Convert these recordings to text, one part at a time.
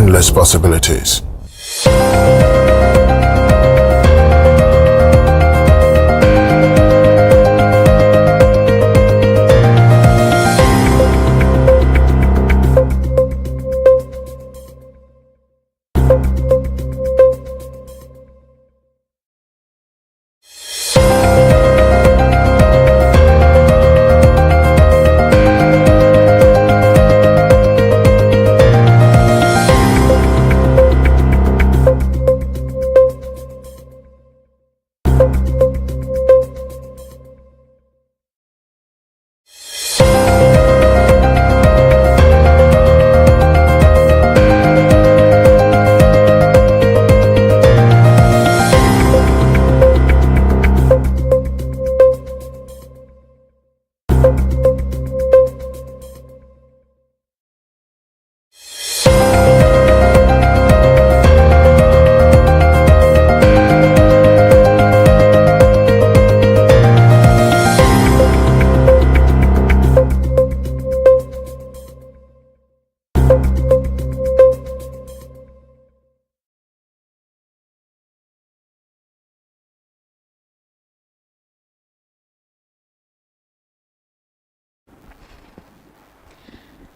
Endless possibilities.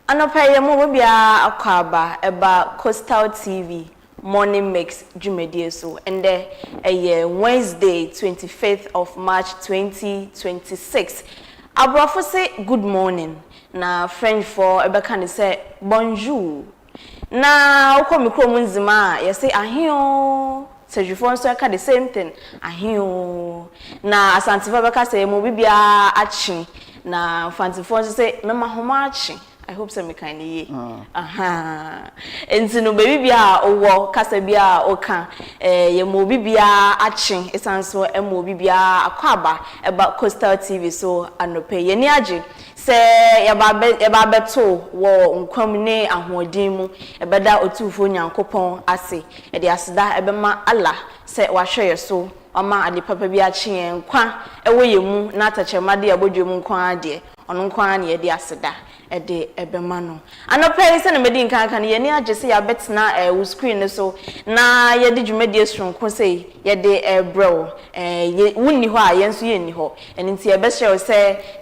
Anɔpa yi yɛma obiara akwaaba ɛba Coastal TV Morning Mix dwumadie so. Ɛndɛ ɛyɛ Wednesday 25th of March 2026. Aborɔfo se good morning na Frenchfoɔ ɛbɛka ne sɛ bonjour. Na wokɔ me kurom Nzema a yɛse ahe o. Sɛhwifoɔ nso ɛka the same thing, ahe o. Na Asantefoɔ bɛka sɛ yɛma obi biara akye na Mfantefoɔ nso sɛ mɛma homa akye. I hope sɛ meka ne yie. Aha. Nti no baabi bia a wowɔ kasa bi a woka yɛma obi biara akye ɛsan so ɛma obi biara akɔ aba ɛba Coastal TV so anɔpa yi. Yɛni agye sɛ yɛba abɛto wɔ nkwam ne ahoɔden mu. Ɛbɛda Otumfoɔ Nyankopɔn ase. Yɛde aseda ɛbɛma Allah sɛ wahwɛ yɛ so wama ade papa bi akye yɛn nkwa ɛwɔ yɛn mu na atɛkyerɛma de abɔdwa mu nko ara deɛ ɔno nko ara na yɛde aseda ɛde ɛbɛma no. Anɔpa yi sɛ na medi nkan ka no yɛni agye sɛ yɛabɛtena wo screen no so na yɛde dwumadie soronko sɛ yɛde ɛbrɛ wo. Wonni hɔ a yɛn nso yɛnni hɔ. Ɛno nti yɛbɛhyɛ wo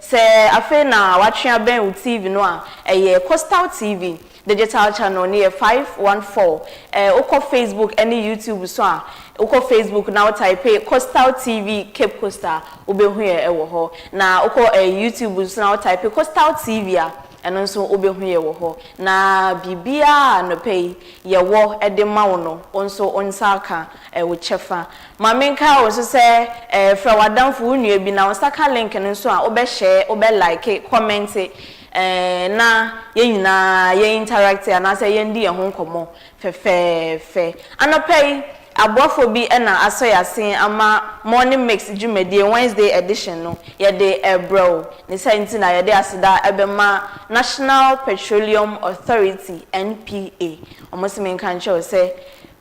sɛ afei na watwe abɛn wo TV no a ɛyɛ Coastal TV digital channel ne yɛ 514. Wokɔ Facebook ne YouTube so a wokɔ Facebook na wo type Coastal TV Cape Coast a wobɛhu yɛ ɛwɔ hɔ. Na wokɔ YouTube nso na wo type Coastal TV a ɛno nso wobɛhu yɛ wɔ hɔ. Na biribiara anɔpa yi yɛwɔ ɛde ma wo no wo nso wo nsa aka wo kyɛfa. Ma menka wo nso sɛ frɛ w'adamfo wo nua bi na wo nsa ka link no nso a wobɛhyɛ wobɛ like comment na yɛn nyinaa yɛn interact anaasɛ yɛndi yɛn ho nkɔmmɔ fɛfɛɛfɛ. Anɔpa yi aboafoɔ bi na asɔ yɛn ase ama Morning Mix dwumadie Wednesday edition no yɛde ɛrebrɛ wo. Ne saa nti na yɛde aseda ɛbɛma National Petroleum Authority NPA. Wɔn se menka nkyerɛ wo sɛ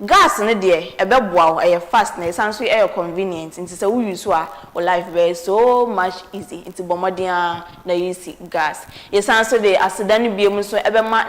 gas no deɛ ɛbɛboa wo, ɛyɛ fast na ɛsan so ɛyɛ convenient nti sɛ wo use a wo life bɛyɛ so much easy nti bɔ mmɔden ara na use gas. Yɛsan so de aseda no bio nso ɛbɛma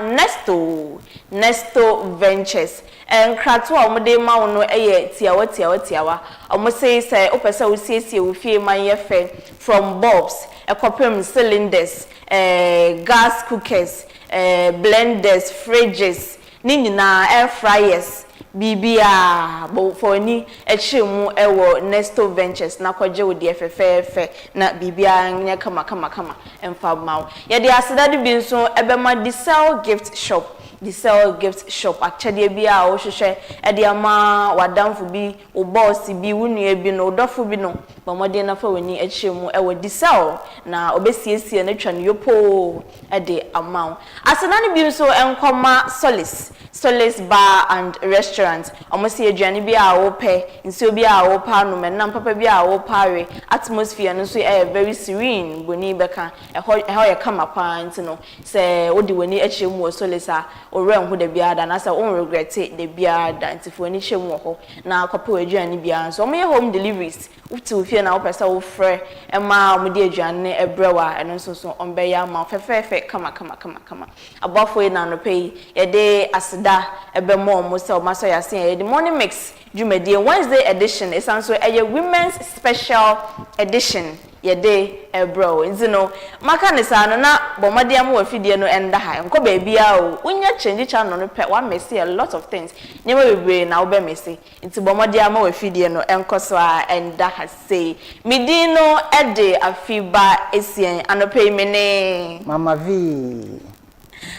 Nesto Ventures. Nkratoɔ a wɔde ma wo no yɛ tiawa tiawa tiawa. Wɔn se sɛ wopɛ sɛ wosiesie wo fie ma yɛ fɛ from bulbs ɛkɔpem cylinders, gas cookers, blenders, fridges, ne nyinaa air fryers, biribiara bɔ fa w'ani kyerɛ mu wɔ Nesto Ventures na kɔgye wo deɛ fɛfɛɛfɛ na biribiara nyɛ kama kama kama mfa ma wo. Yɛde aseda no bi nso ɛbɛma Diesel Gift Shop. Diesel Gift Shop akyɛdeɛ bi a wohwehwɛ de ama w'adamfo bi, wo boss bi, wo nua bi no, wo dɔfo bi no, bɔ mmɔden na fa w'ani kyerɛ mu wɔ Diesel na ɔbɛsiesie no atwa no yopoo de ama wo. Aseda no bi nso nkɔma Solace, Solace Bar and Restaurant. Wɔn se aduane bi a wopɛ, nsuo bi a wopɛ anom, ɛnam papa bi a wopɛ awe, atmosphere no nso yɛ very serene, boni bɛka, ɛhɔ yɛ kama paa nti no, sɛ wode w'ani kyerɛ mu wɔ Solace a, Wo werɛ nho da biara da anaasɛ wo nregrɛte da biara da nti fa w'ani kyerɛ mu wɔ hɔ na kɔpɛ w'aduane biara nso. Wɔyɛ home deliveries, wote wo fie na wopɛ sɛ wofrɛ ma wɔde aduane no brɛ wo a, ɛno nso so wɔbɛyɛ ama wo fɛfɛɛfɛ kama kama kama kama. Aboafoɔ yi na anɔpa yi yɛde aseda bɛma wɔn sɛ wɔasɔ yɛn ase a yɛde Morning Mix dwumadie Wednesday edition ɛsan nso ɛyɛ Women's Special Edition yɛde rebrɛ wo. Nti no, maka no saa no, na bɔ mmɔden ama w'afidie no nda ha, nkɔ baabiara o. Wonya change channel no pɛ, woamese a lot of things. Nneɛma bebree na wobɛmese. Nti bɔ mmɔden ama w'afidie no nkɔ so ara nda ha sei. Me din no de Afiba Essien. Anɔpa yi me ne. Mama Vee.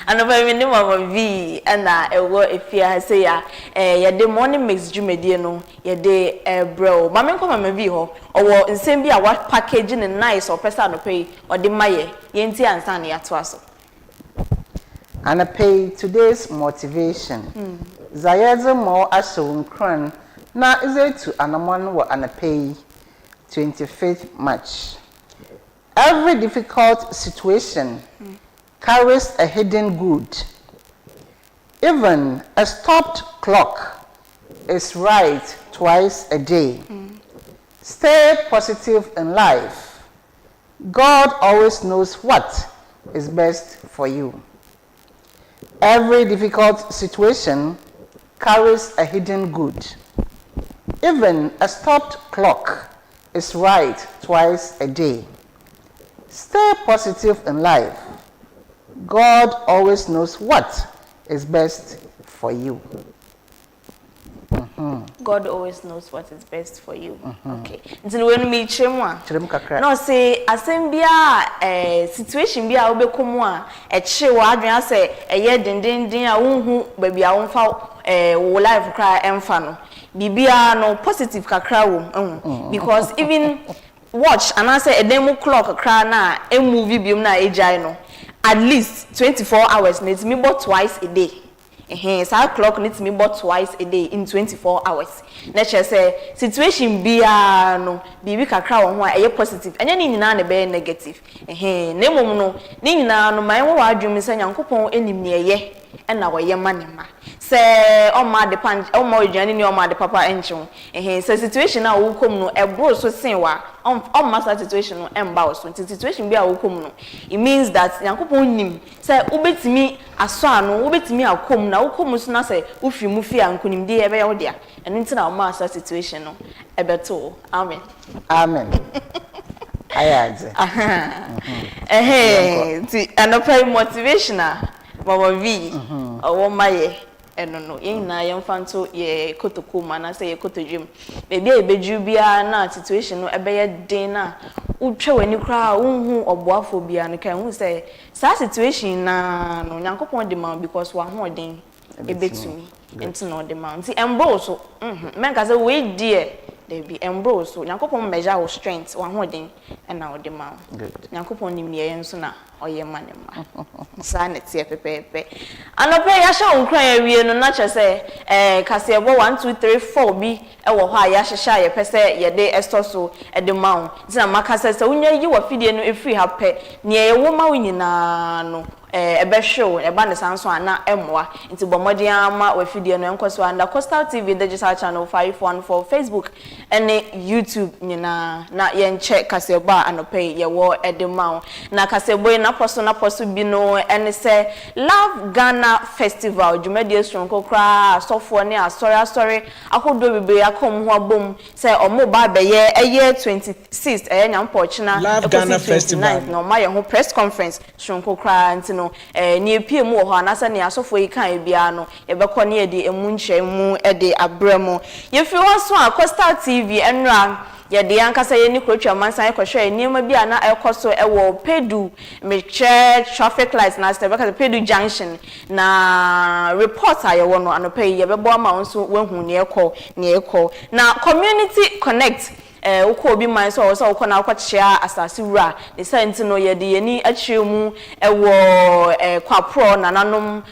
Anɔpa yi me ne Mama Vee na ɛwɔ efie ha sei a yɛde Morning Mix dwumadie no yɛde rebrɛ wo. Ma menkɔ Mama Vee hɔ, ɔwɔ nsɛm bi a wa package no nice a ɔpɛ sɛ anɔpa yi ɔde ma yɛ. Yɛntie ansa na yɛatoa so. Anɔpa yi today's motivation, Dza yɛdze ma wo ahyɛ wo nkuran na edze etu anamɔn wɔ anɔpa yi, 25th March. Every difficult situation carries a hidden good. Even a stopped clock is right twice a day. Stay positive in life. God always knows what is best for you. Every difficult situation carries a hidden good. Even a stopped clock is right twice a day. Stay positive in life. God always knows what is best for you. God always knows what is best for you. Okay. Nti no wei no mekyerɛ mu a. Kyerɛ mu kakra. Na ɔse asɛm biara eh, situation bi a wobɛkɔ mu a ɛkyere w'adwene asɛ ɛyɛ dendenden a wonhu baabi a womfa eh, wo life koraa ɛmfa no. Biribiara no positive kakra wɔ mu, ɛho. Because even watch anaasɛ ɛdan mu clock koraa no a ɛmove biom no a ɛgyae no, at least 24 hours no ɛtumi bɔ twice a day. Ɛhɛn, saa clock no tumi bɔ twice a day in 24 hours. Na kyerɛ sɛ situation biara no, biribi kakra wɔ ho a ɛyɛ positive. Ɛnyɛ ne nyinaa na ɛbɛyɛ negative. Ɛhɛn, na mmom no, ne nyinaa no, ma ɛnwɔ w'adwene mu sɛ Nyankopɔn nim nea ɛyɛ ɛna ɔyɛ ma ne mma. Sɛ ɔmma ade pa ɔmma aduane ni ɔmma ade papa nkye wo. Ɛhɛn, sɛ situation a wokɔ mu no ɛboro so sen wo a, ɔmma saa situation no ɛmba wo so. Nti situation bi a wokɔ mu no, it means that Nyankopɔn nim sɛ wobɛtumi asɔ ano, wobɛtumi akɔ mu, na wokɔ mu so na sɛ wofiri mu fie a, nkonimdie ɛbɛyɛ wo dea. Ɛno nti na ɔmaa saa situation no ɛbɛto wo. Amen. Amen. Ayɛ adze. Ɛhɛn, nti anɔpa yi motivation a Mama V ɔwɔ ma yɛ ɛno no, yɛn nyinaa yɛmfa nto yɛ kotokuo mu anaasɛ yɛ kotodwe mu. Baabi a yɛbɛduru biara na situation no ɛbɛyɛ den na wotwa w'ani koraa a wonhu ɔboafoɔ biara no, ka hu sɛ saa situation naa no Nyankopɔn de ma wo because w'ahoɔden ɛbɛtumi nti na ɔde ma wo. Nti ɛmboro so. Mɛnka sɛ wei deɛ dabi, ɛmboro so. Nyankopɔn measure wo strength, w'ahoɔden ɛna ɔde ma wo. Nyankopɔn nim nea ɛyɛ nso na ɔyɛ ma ne mma. Saa na ɛteɛ pɛpɛɛpɛ. Anɔpa yi yɛahyɛ wo nkuran awie no na kyerɛ sɛ kaseɛbɔ 1 2 3 4 bi wɔ hɔ a yɛahyehyɛ a yɛpɛ sɛ yɛde ɛsɔ so de ma wo. Nti na maka sɛ sɛ wonya yi w'afidie no ɛfiri ha pɛ, nea yɛwɔ ma wo nyinaa no ɛbɛhwe wo, ɛba ne saa nso a na ɛmmoa. Nti bɔ mmɔden ara ma w'afidie no ɛnkɔ so under Coastal TV Digital Channel 514, Facebook ne YouTube nyinaa na yɛnkyɛ kaseɛbɔ a anɔpa yi yɛwɔ de ma wo. Na kaseɛbɔ yi n'apɔ so n'apɔ so bi no ne sɛ Love Ghana Festival dwumadie soronko koraa a asɔfoɔ ne asɔre asɔre ahodoɔ bebree aka wɔn ho abom sɛ wɔreba abɛyɛ ɛyɛ 26th ɛyɛ Nyampɔkyena Love Ghana ɛkɔsi Festival 29th na wɔayɛ ho press conference soronko koraa. Nti no nea epie mu wɔ hɔ anaasɛ nea asɔfoɔ yi kaeɛ biara no yɛbɛkɔ ne yɛde emu nkyerɛmu de abrɛ mo. Yɛfiri hɔ nso a, Coastal TV nnora yɛde yɛn ankasa yɛn ani kɔtwaa amansan kɔhwɛɛ nneɛma bi a na ɛrekɔ so wɔ Pedu, mekyerɛ traffic light no ase, yɛbɛka sɛ Pedu junction. Na report a yɛwɔ no anɔpa yi yɛbɛbɔ ama wo nso woahu nea ɛrekɔ, nea ɛrekɔ. Na Community Connect. Wokɔ obi man so a, ɛwɔ sɛ wokɔ na wokɔkyea asase wura. Ne saa nti no, yɛde yɛn ani akyerɛ mu wɔ Kwaporɔ nananom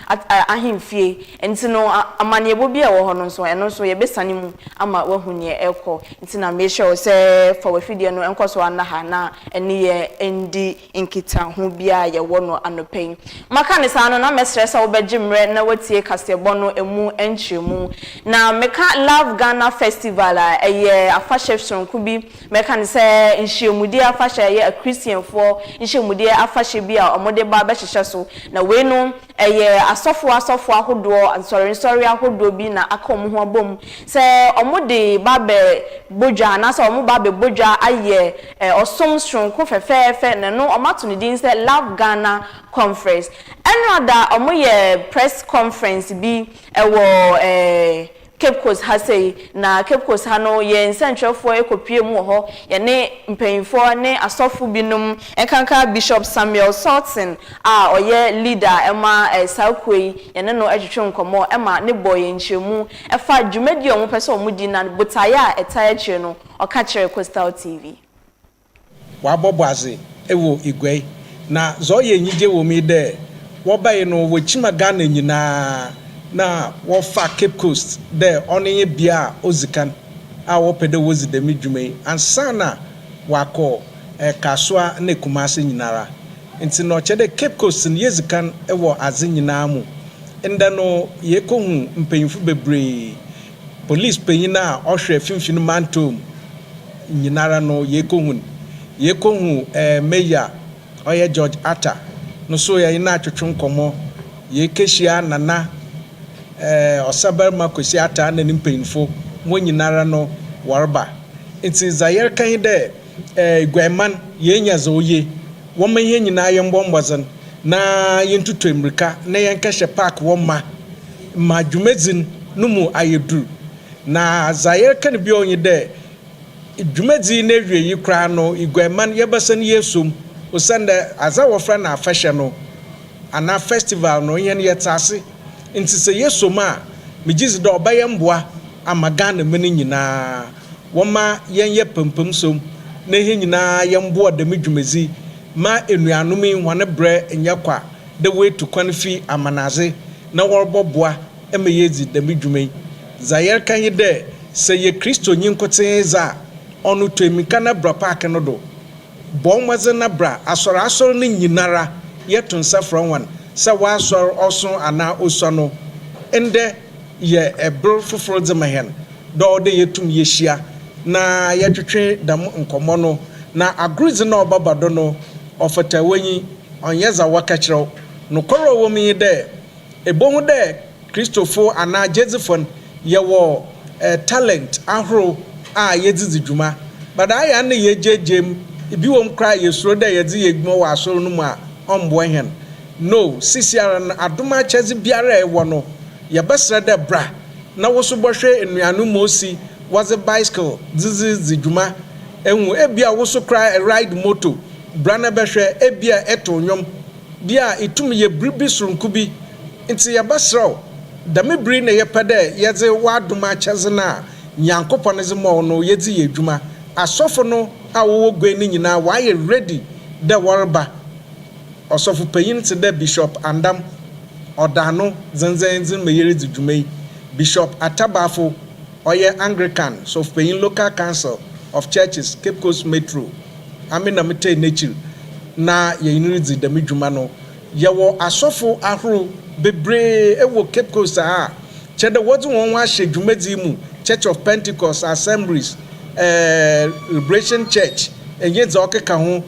ahemfie. Nti no, amanneɛbɔ bi a ɛwɔ hɔ no nso, ɛno nso yɛbɛsane mu ama woahu neɛ ɛrekɔ. Nti na mehyɛ wo sɛ fa w'afidie no nkɔ so ara ha na ɛne yɛn ndi nkitaho biara a yɛwɔ no anɔpa yi. Maka no saa no, na mɛsrɛ sɛ wobɛgye mmerɛ na woatie kaseɛbɔ no ɛmu nkyerɛmu. Na meka Love Ghana Festival a, ɛyɛ afahyɛ soronko bi, mɛka no sɛ nhyiamudeɛ afahyɛ, ɛyɛ Akristianfoɔ nhyiamudeɛ afahyɛ bi a wɔde ba bɛhyehyɛ so. Na wei no, ɛyɛ asɔfoɔ asɔfoɔ ahodoɔ, nsɔrensɔre ahodoɔ bi na aka wɔn ho abom sɛ wɔde ba abɛbɔ dwa anaasɛ wɔba abɛbɔ dwa ayɛ ɔsom soronko fɛfɛɛfɛ, na ɛno wɔato ne din sɛ Love Ghana Conference. Ɛnora da wɔyɛ press conference bi wɔ Cape Coast ha sei, na Cape Coast ha no yɛn nsɛntwerɛfoɔ kɔpue mu wɔ hɔ, yɛne mpanyinfoɔ ne asɔfo binom, nkanka Bishop Samuel Sultan a ɔyɛ leader ɛma saa kuo yi, yɛne no twetwe nkɔmmɔ ɛma ne bɔ yɛn nkyerɛmu ɛfa dwumadie a wɔpɛ sɛ wɔn di na botaeɛ a ɛtaa akyire no, ɔka kyerɛ Coastal TV. Wɔabɔbɔ adze wɔ Iguai, na dza ɔyɛ enyigye wɔ mu nye dɛ wɔbae no wokyima Ghana nyina na wɔfaa Cape Coast dɛ ɔno nye bea a odzi kan a wɔpɛ dɛ wodzi dɛm dwuma yi ansaana wɔakɔ Kasoa na Kumasi nyinara. Ntsi na ɔkyerɛ dɛ Cape Coast no yedzi kan wɔ adze nyina mu. Ndɛ no yeekohu mpanyimfo beberee, police panyin a ɔhwɛ Finimfin Mantɔw mu nyinara no yeekohu no. Yeekohu Mayor ɔyɛ George Arthur no so yɛnye no atwetwe nkɔmbɔ. Yeekehyia Nana Ɔsabarima Kwesi Arthur na ne mpanyimfo, hɔn nyinara no wɔreba. Ntsi dza yɛreka nye dɛ Guaiman yeenya dza oye. Wɔmma hɛn nyinaa yɛmbɔ mbɔdzen na yentutu mbirika na yɛnkɛhyɛ park hɔ ma ma dwumadzi no mu ayɛ dur. Na dza yɛreka no bio nye dɛ, dwumadzi yi n'ewiei koraa no, Iguaiman yɛbɛsan yeesuo mu osiandɛ adze a wɔfrɛ no afahyɛ no anaa festival no hɛn yɛtse ase ntsi sɛ yesuo mu a, megye dzi dɛ ɔbɛyɛ mboa ama Ghanaman nyina. Wɔmma yɛnyɛ pampamsom na hɛn nyina yɛmboa dɛm dwumadzi yi ma enuanom yi hɔn brɛ nnyɛ kwa dɛ woetu kwan fi amanadze na wɔrobɔboa ma yeedzi dɛm dwuma yi. Dza yɛreka nye dɛ, sɛ eyɛ Kristonyi nkotsee dze a, ɔno tu emirika na bra paake no do. Bɔ mbɔdzen na bra asɔr asɔr no nyinara, yɛto nsa frɛ hɔn sɛ w'asɔr ɔso anaa osua no, ndɛ yɛ ber fofor dze ma hɛn dɛ ɔwɔ dɛ yetum yehyia na yɛtwetwe dɛm nkɔmbɔ no. Na agordzi no a ɔbɛba do no, ɔfata w'enyi, ɔnnyɛ dza wɔkɛkyerɛ wo. Nokwar a ɔwɔ mu nye dɛ, Ebohu dɛ Kristofo anaa gyedzifo no, yɛwɔ talent ahorow a yɛdze dzi dwuma. But ayɛ a nna yegyaagyaa mu, bi wɔ mu koraa a yesuro dɛ yɛdze yɛ edwuma wɔ asɔr no mu a ɔmmboa hɛn. No, seseiara no adom akyɛdze biara a ewɔ no, yɛbɛserɛ dɛ bra na wo so bɔhwɛ enuanom ma osi wɔdze bicycle dze dze dzi dwuma. Ehu, ebia wo so koraa eride moto, bra na bɛhwɛ, ebia etow nwom, Bi a itum yɛ biribi soronko bi, ntsi yɛbɛserɛ wo, dɛm ber yi na yɛpɛ dɛ yɛdze w'adom akyɛdze no a Nyankopɔn dze ma wo no yɛdze yɛ edwuma. Asɔfo no a wɔwɔ guan no nyina wɔayɛ ready dɛ wɔreba. Ɔsɔfopanyin tse dɛ Bishop Andam, ɔda ano dzendzenndzen ma yeridzi dwuma yi. Bishop Atta-Bafo, ɔyɛ Anglican sɔfopanyin Local Council of Churches, Cape Coast Metro, ame na metaa n'ekyir na yɛnye no ridzi dɛm dwuma no. Yɛwɔ asɔfo ahorow beberee wɔ Cape Coast ha a kyerɛ dɛ wɔdze hɔnho ahyɛ dwumadzi yi mu, Church of Pentecost, Assemblies, Liberation Church nye dza ɔkeka ho,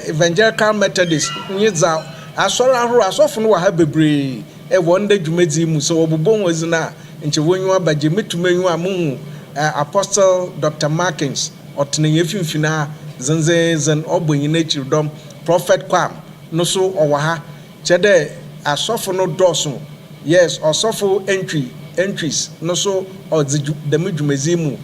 Evangelical Methodist nye dza asɔr ahorow, asɔfo no wɔ ha beberee wɔ ndɛ dwumadzi yi mu. Sɛ wɔbobɔ hɔn dzin a nkyɛ w'enyiwa bɛgye. Metu m'enyiwa a muhu Apostle Doctor Markins, ɔtsena hɛn finimfin ha dzendzenndzen, ɔbɔ hɛn ekyir dɔm. Prophet Kwam no so ɔwɔ ha. Kyerɛ dɛ asɔfo no dɔɔ sõ. Yes, Ɔsɔfo Antwi, Antwis, no so ɔdze dɛm dwumadzi yi mu.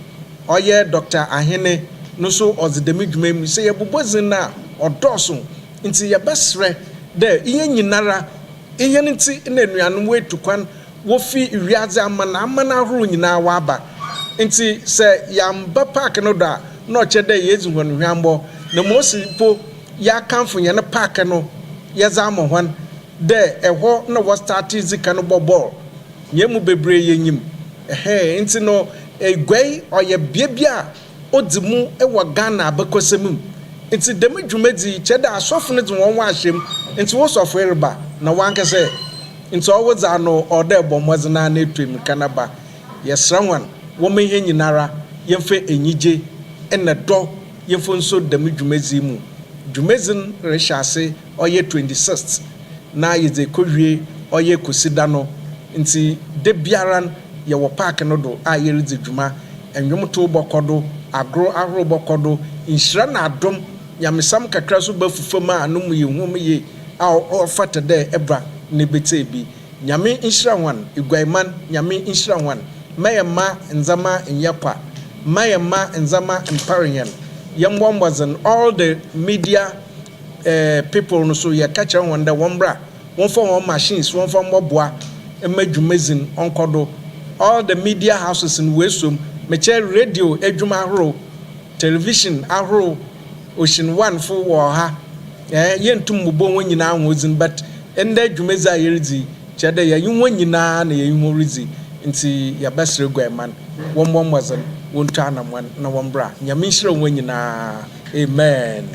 Ɔyɛ Doctor Ahene no so ɔdze dɛm dwuma yi mu. Sɛ yɛbobɔ dzin no a, ɔdɔɔ sõ. Ntsi yɛbɛserɛ dɛ hɛn nyinara, hɛn ntsi na enuanom woetu kwan Wofi wiadze amanaman ahorow nyina wɔaba. Ntsi sɛ yɛammba park no do a, nna ɔkyerɛ dɛ yeedzi hɔn hweambɔ. Na ma osi mpo yɛakamfo hɛn park no yɛdze ama hɔn dɛ hɔ na wɔstartee dzi kan bɔ bɔɔl. Hɛn mu beberee yenyim. Ɛhɛn, ntsi no Eguai ɔyɛ bea bi a odzi mu wɔ Ghana abakɔsɛm mu. Ntsi dɛm dwumadzi yi kyerɛ dɛ asɔfo no dze hɔnho ahyɛ mu. Ntsi wo sɔfoe reba na wankasa ɛ? Ntsi ɔwo dze ano ɔwɔ dɛ ebɔ mbɔdzen ara na etu emirika na ba. Yɛserɛ hɔn wɔmma hɛn nyinara yɛmfa enyigye na dɔ yɛmfa nsuo dɛm dwumadzi yi mu. Dwumadzi no rehyɛ ase ɔyɛ 26th na yɛdze ekowie ɔyɛ Kwesida no. Ntsi da biara no yɛwɔ park no do a yeridzi dwuma. Ndwomtow bɔkɔ do, agor ahorow bɔkɔ do, nhyira na adom, nyamesɛm kakra so bɛfu famu a no mu yɛ huam yie a ɔfata dɛ ebra na ebetsie bi. Nyame nhyira hɔn, Eguaiman, Nyame nhyira hɔn. Mma yɛmma ndzɛmba nnyɛ kwa, mma yɛmma ndzɛmba mmpar hɛn. Yɛmbɔ mbɔdzen, all the media eh people no so yɛka kyerɛ hɔn dɛ wɔmbra, wɔmfa hɔn machines wɔmfa mbɔboa mma dwumadzi no ɔnkɔ do. All the media houses no woesuo mu, mekyerɛ radio edwuma ahorow, television ahorow, Ocean One fo wɔ ha, eh yenntum mmbobɔ hɔn nyina hɔn dzin but ndɛ dwumadzi a yeridzi yi kyerɛ dɛ yɛnye hɔn nyina na yɛnye hɔn ridzi ntsi yɛbɛserɛ Guaiman wɔmbɔ mbɔdzen wontu anamɔn na wɔmbra. Nyame nhyira hɔn nyina. Amen.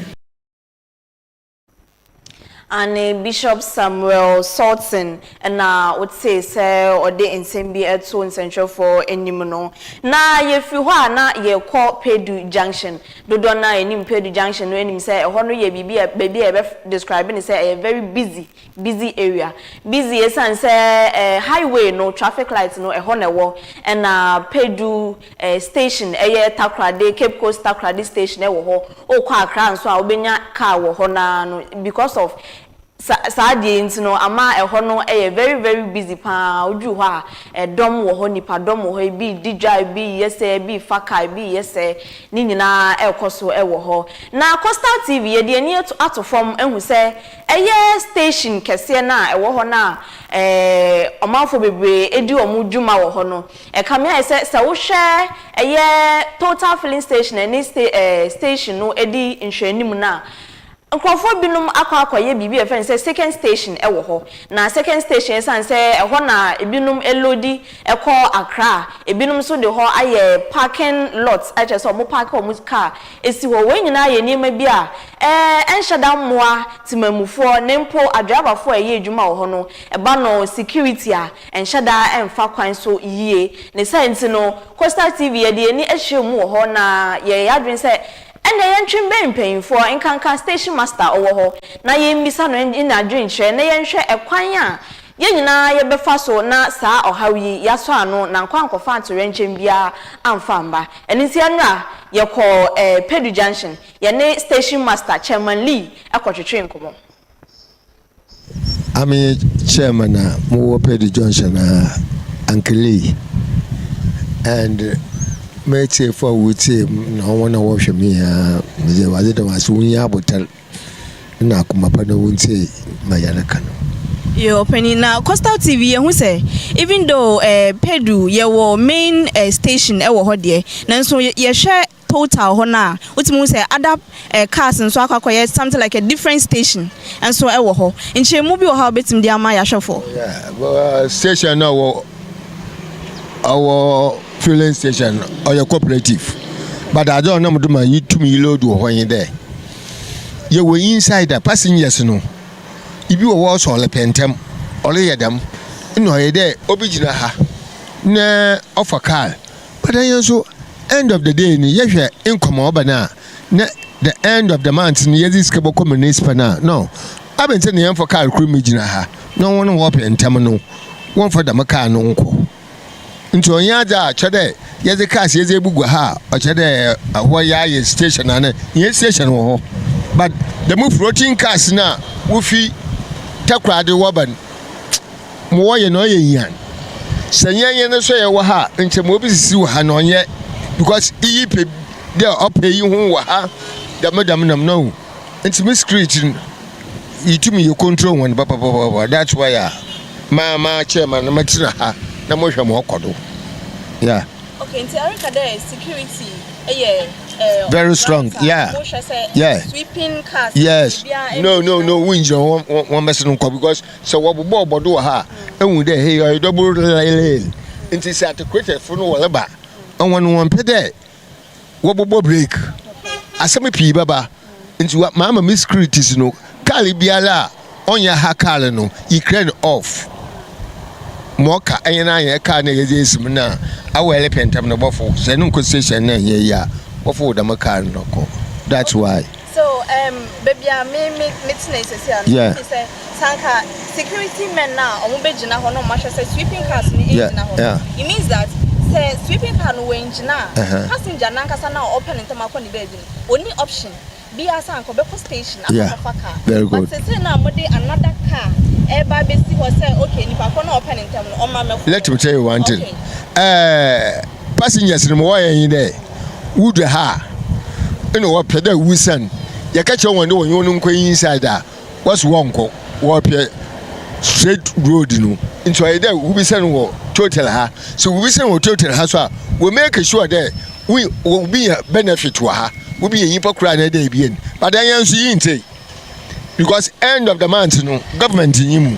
Aane, Bishop Samuel Sultan na wotee sɛ ɔde nsɛm bi reto nsɛntwerɛfoɔ anim no. Na yɛfiri hɔ a na yɛrekɔ Pedu Junction. Dodoɔ no ara a yɛnim Pedu Junction no nim sɛ ɛhɔ no yɛ biribi a baabi a yɛbɛ describe no sɛ ɛyɛ very busy, busy area. Busy ɛsiane sɛ highway no, traffic light no ɛhɔ na ɛwɔ. Ɛna Pedu station ɛyɛ Takoradi, Cape Coast Takoradi station ɛwɔ hɔ. Wokɔ Accra nso a wobɛnya car wɔ hɔ no ara no because of sa saa adeɛ yi nti no ama ɛhɔ no yɛ very very busy pa ara. Woduru hɔ a ɛdɔm wɔ hɔ, nnipadɔm wɔ hɔ, ebi redi dwa, ebi reyɛ sɛ, ebi refa car, ebi reyɛ sɛ, ne nyinaa ɛrekɔ so wɔ hɔ. Na Coastal TV yɛde yɛn ani ato fam ahu sɛ ɛyɛ station kɛseɛ no a ɛwɔ hɔ no a ɔmanfoɔ bebree di wɔn dwuma wɔ hɔ no, Ɛkame ayɛ sɛ sɛ wohwɛ ɛyɛ Total filling station ɛne sta ɛɛ station no di nhwɛanim no a, nkurɔfoɔ binom akɔ akɔyɛ biribi a yɛfrɛ no sɛ second station wɔ hɔ. Na second station ɛsiane sɛ ɛhɔ na ebinom loadi kɔ Accra, ebinom nso de hɔ ayɛ parking lot, kyerɛ sɛ wɔpaake wɔn car si hɔ. Wei nyinaa yɛ nneɛma bi a ɛɛ ɛnhyɛ da mmoa temamufoɔ na mpo adriverfoɔ a ɛyɛ adwuma wɔ hɔ no, ɛba no security a, ɛnhyɛ da mfa kwan so yie. Ne saa nti no, Coastal TV yɛde yɛn ani ahyia mu wɔ hɔ na yɛyɛ yɛn adwene sɛ ɛnneɛ yɛntwe mbɛn mpanyinfoɔ, nkanka station master a ɔwɔ hɔ na yɛmmisa no n'adwenkyerɛ na yɛnhwɛ ɛkwan a yɛn nyinaa yɛbɛfa so na saa ɔhaw yi yɛasɔ ano na ankɔ ankɔfa atoyerɛnkyɛm biara amfa amma. Ɛno nti ɛnnora yɛkɔɔ Pedu Junction, yɛne station master, Chairman Lee kɔtwetwee nkɔmmɔ. Ame chairman a mowɔ Pedu Junction a Uncle and m'etsiefo a wotsie m' na hɔn a wɔhwɛ me nyinaa medze Ewuradze da hɔn ase wonnya abotar na akoma pa na wontsie ma yɛreka no. Yo ɔpanin na Coastal TV yɛhu sɛ even though eh, Pedu yɛwɔ main eh, station ɛwɔ hɔ deɛ nanso yɛhwɛ Total hɔ no a, wotumi hu sɛ other eh, cars nso akɔ akɔyɛ something like a different station nso wɔ hɔ. Nkyerɛmu bi wɔ hɔ a wobɛtumi de ama yɛahwɛfoɔ? Yeah, station no wɔ ɔwɔ filling station ɔyɛ cooperative but adze a ɔnam do ma yi tum yi load wɔ hɔ nye dɛ yɛwɔ inside a passengers no ibi wɔ hɔ ɔsɛ ɔrepɛ ntɛm ɔreyɛ dɛm nna ɔyɛ dɛ obi gyina ha na ɔfa car But hɛn so end of the day no yɛhwɛ income a ɔba no a na the end of the month no yɛdze sika bɔkɔ municipal no a no aber ntsi na yɛmmfa kaar kor mmegyina ha na hɔn a wɔpɛ ntsɛm no wɔmfa dɛm kaar no nkɔ. Ntsi ɔnnyɛ adze a kyerɛ dɛ yɛdze cars yɛdze ebugu ha a ɔkyerɛ dɛ hɔ yɛayɛ station anaa hɛn station wɔ hɔ but dɛm floating cars no a wofi Takoradi wɔba no Ma wɔyɛ na ɔyɛ nyan. Sɛ nnyɛ hɛn so a yɛwɔ ha a, nkyɛ ma obi sisi wɔ ha no ɔnnyɛ because iyi pɛ dɛ ɔpɛ iyi ho wɔ ha dɛm dɛm dɛm no. Ntsi me security no yetum yɛ control hɔn papapapa that's why a ma makyɛ ma no metsena ha na mohwɛ ma ɔkɔ do. Yeah. Okay, ntsi ereka dɛ security yɛ. eh, Very strong, right a, yeah. Mohwɛ sɛ Yeah. sweeping cars Yes. biribiara No, no, ɛmmɛgyina. no, wongyina hɔ wɔn bɛsɛ no nkɔ because sɛ wɔbobɔ ɔbɔdo wɔ ha a, ehu dɛ hey ɔyɛ double lane. Nti sɛ atekoretɛfo no wɔreba, wɔn wɔmpɛ dɛ wɔbobɔ break. Asɛm pii bɛba. Nti wa maama me securities no kaar biara a ɔnyɛ ha kaar no yikra no off. Ma ɔka ɛnyɛ na ayɛ kaar na yɛdze esi mu na awɔ ɛrepɛ ntɛm no bɔfo sɛ no nkɔ station na ɛnyɛ yie a bɔfo dɛm kaar no kɔ. That's why. So um, baabi a me me me tena sisi a no, Yeah. me sɛ sanka security men na ɔmo bɛgyina hɔ na ɔmo ahwɛ sɛ sweeping cars no ɛgyina hɔ. It means that sɛ sweeping car no wɔngyina a, passenger nankasa na ɔpɛ ne ntɛm akɔ ne baabi no, ɔni option biara sɛ anka ɔbɛkɔ station akɔfa car. Very But good. sese na mode another car ɛreba abɛsi hɔ sɛ okay, nipa kɔ na ɔpɛ ne ntɛm no, ɔma mɛfo. Let me tell you one thing. Passengers no mo wɔyɛ yi dɛ wodu ha a ɛna wɔpɛ dɛ wusan yɛka kyerɛ wɔn dɛ wɔnyɛ wɔn nkɔ inside a wɔso wɔnkɔ, wɔpɛ straight road no, nti ɔyɛ dɛ wobisa no wɔ total ha. So wobisa no wɔ total ha so a, wɔ make sure dɛ wo wobi nya benefit wɔ ha, wobi yɛ nyimpa koro anaa dɛ ebien, but ɛnyɛ nso yi nte because end of the month no government nyi mu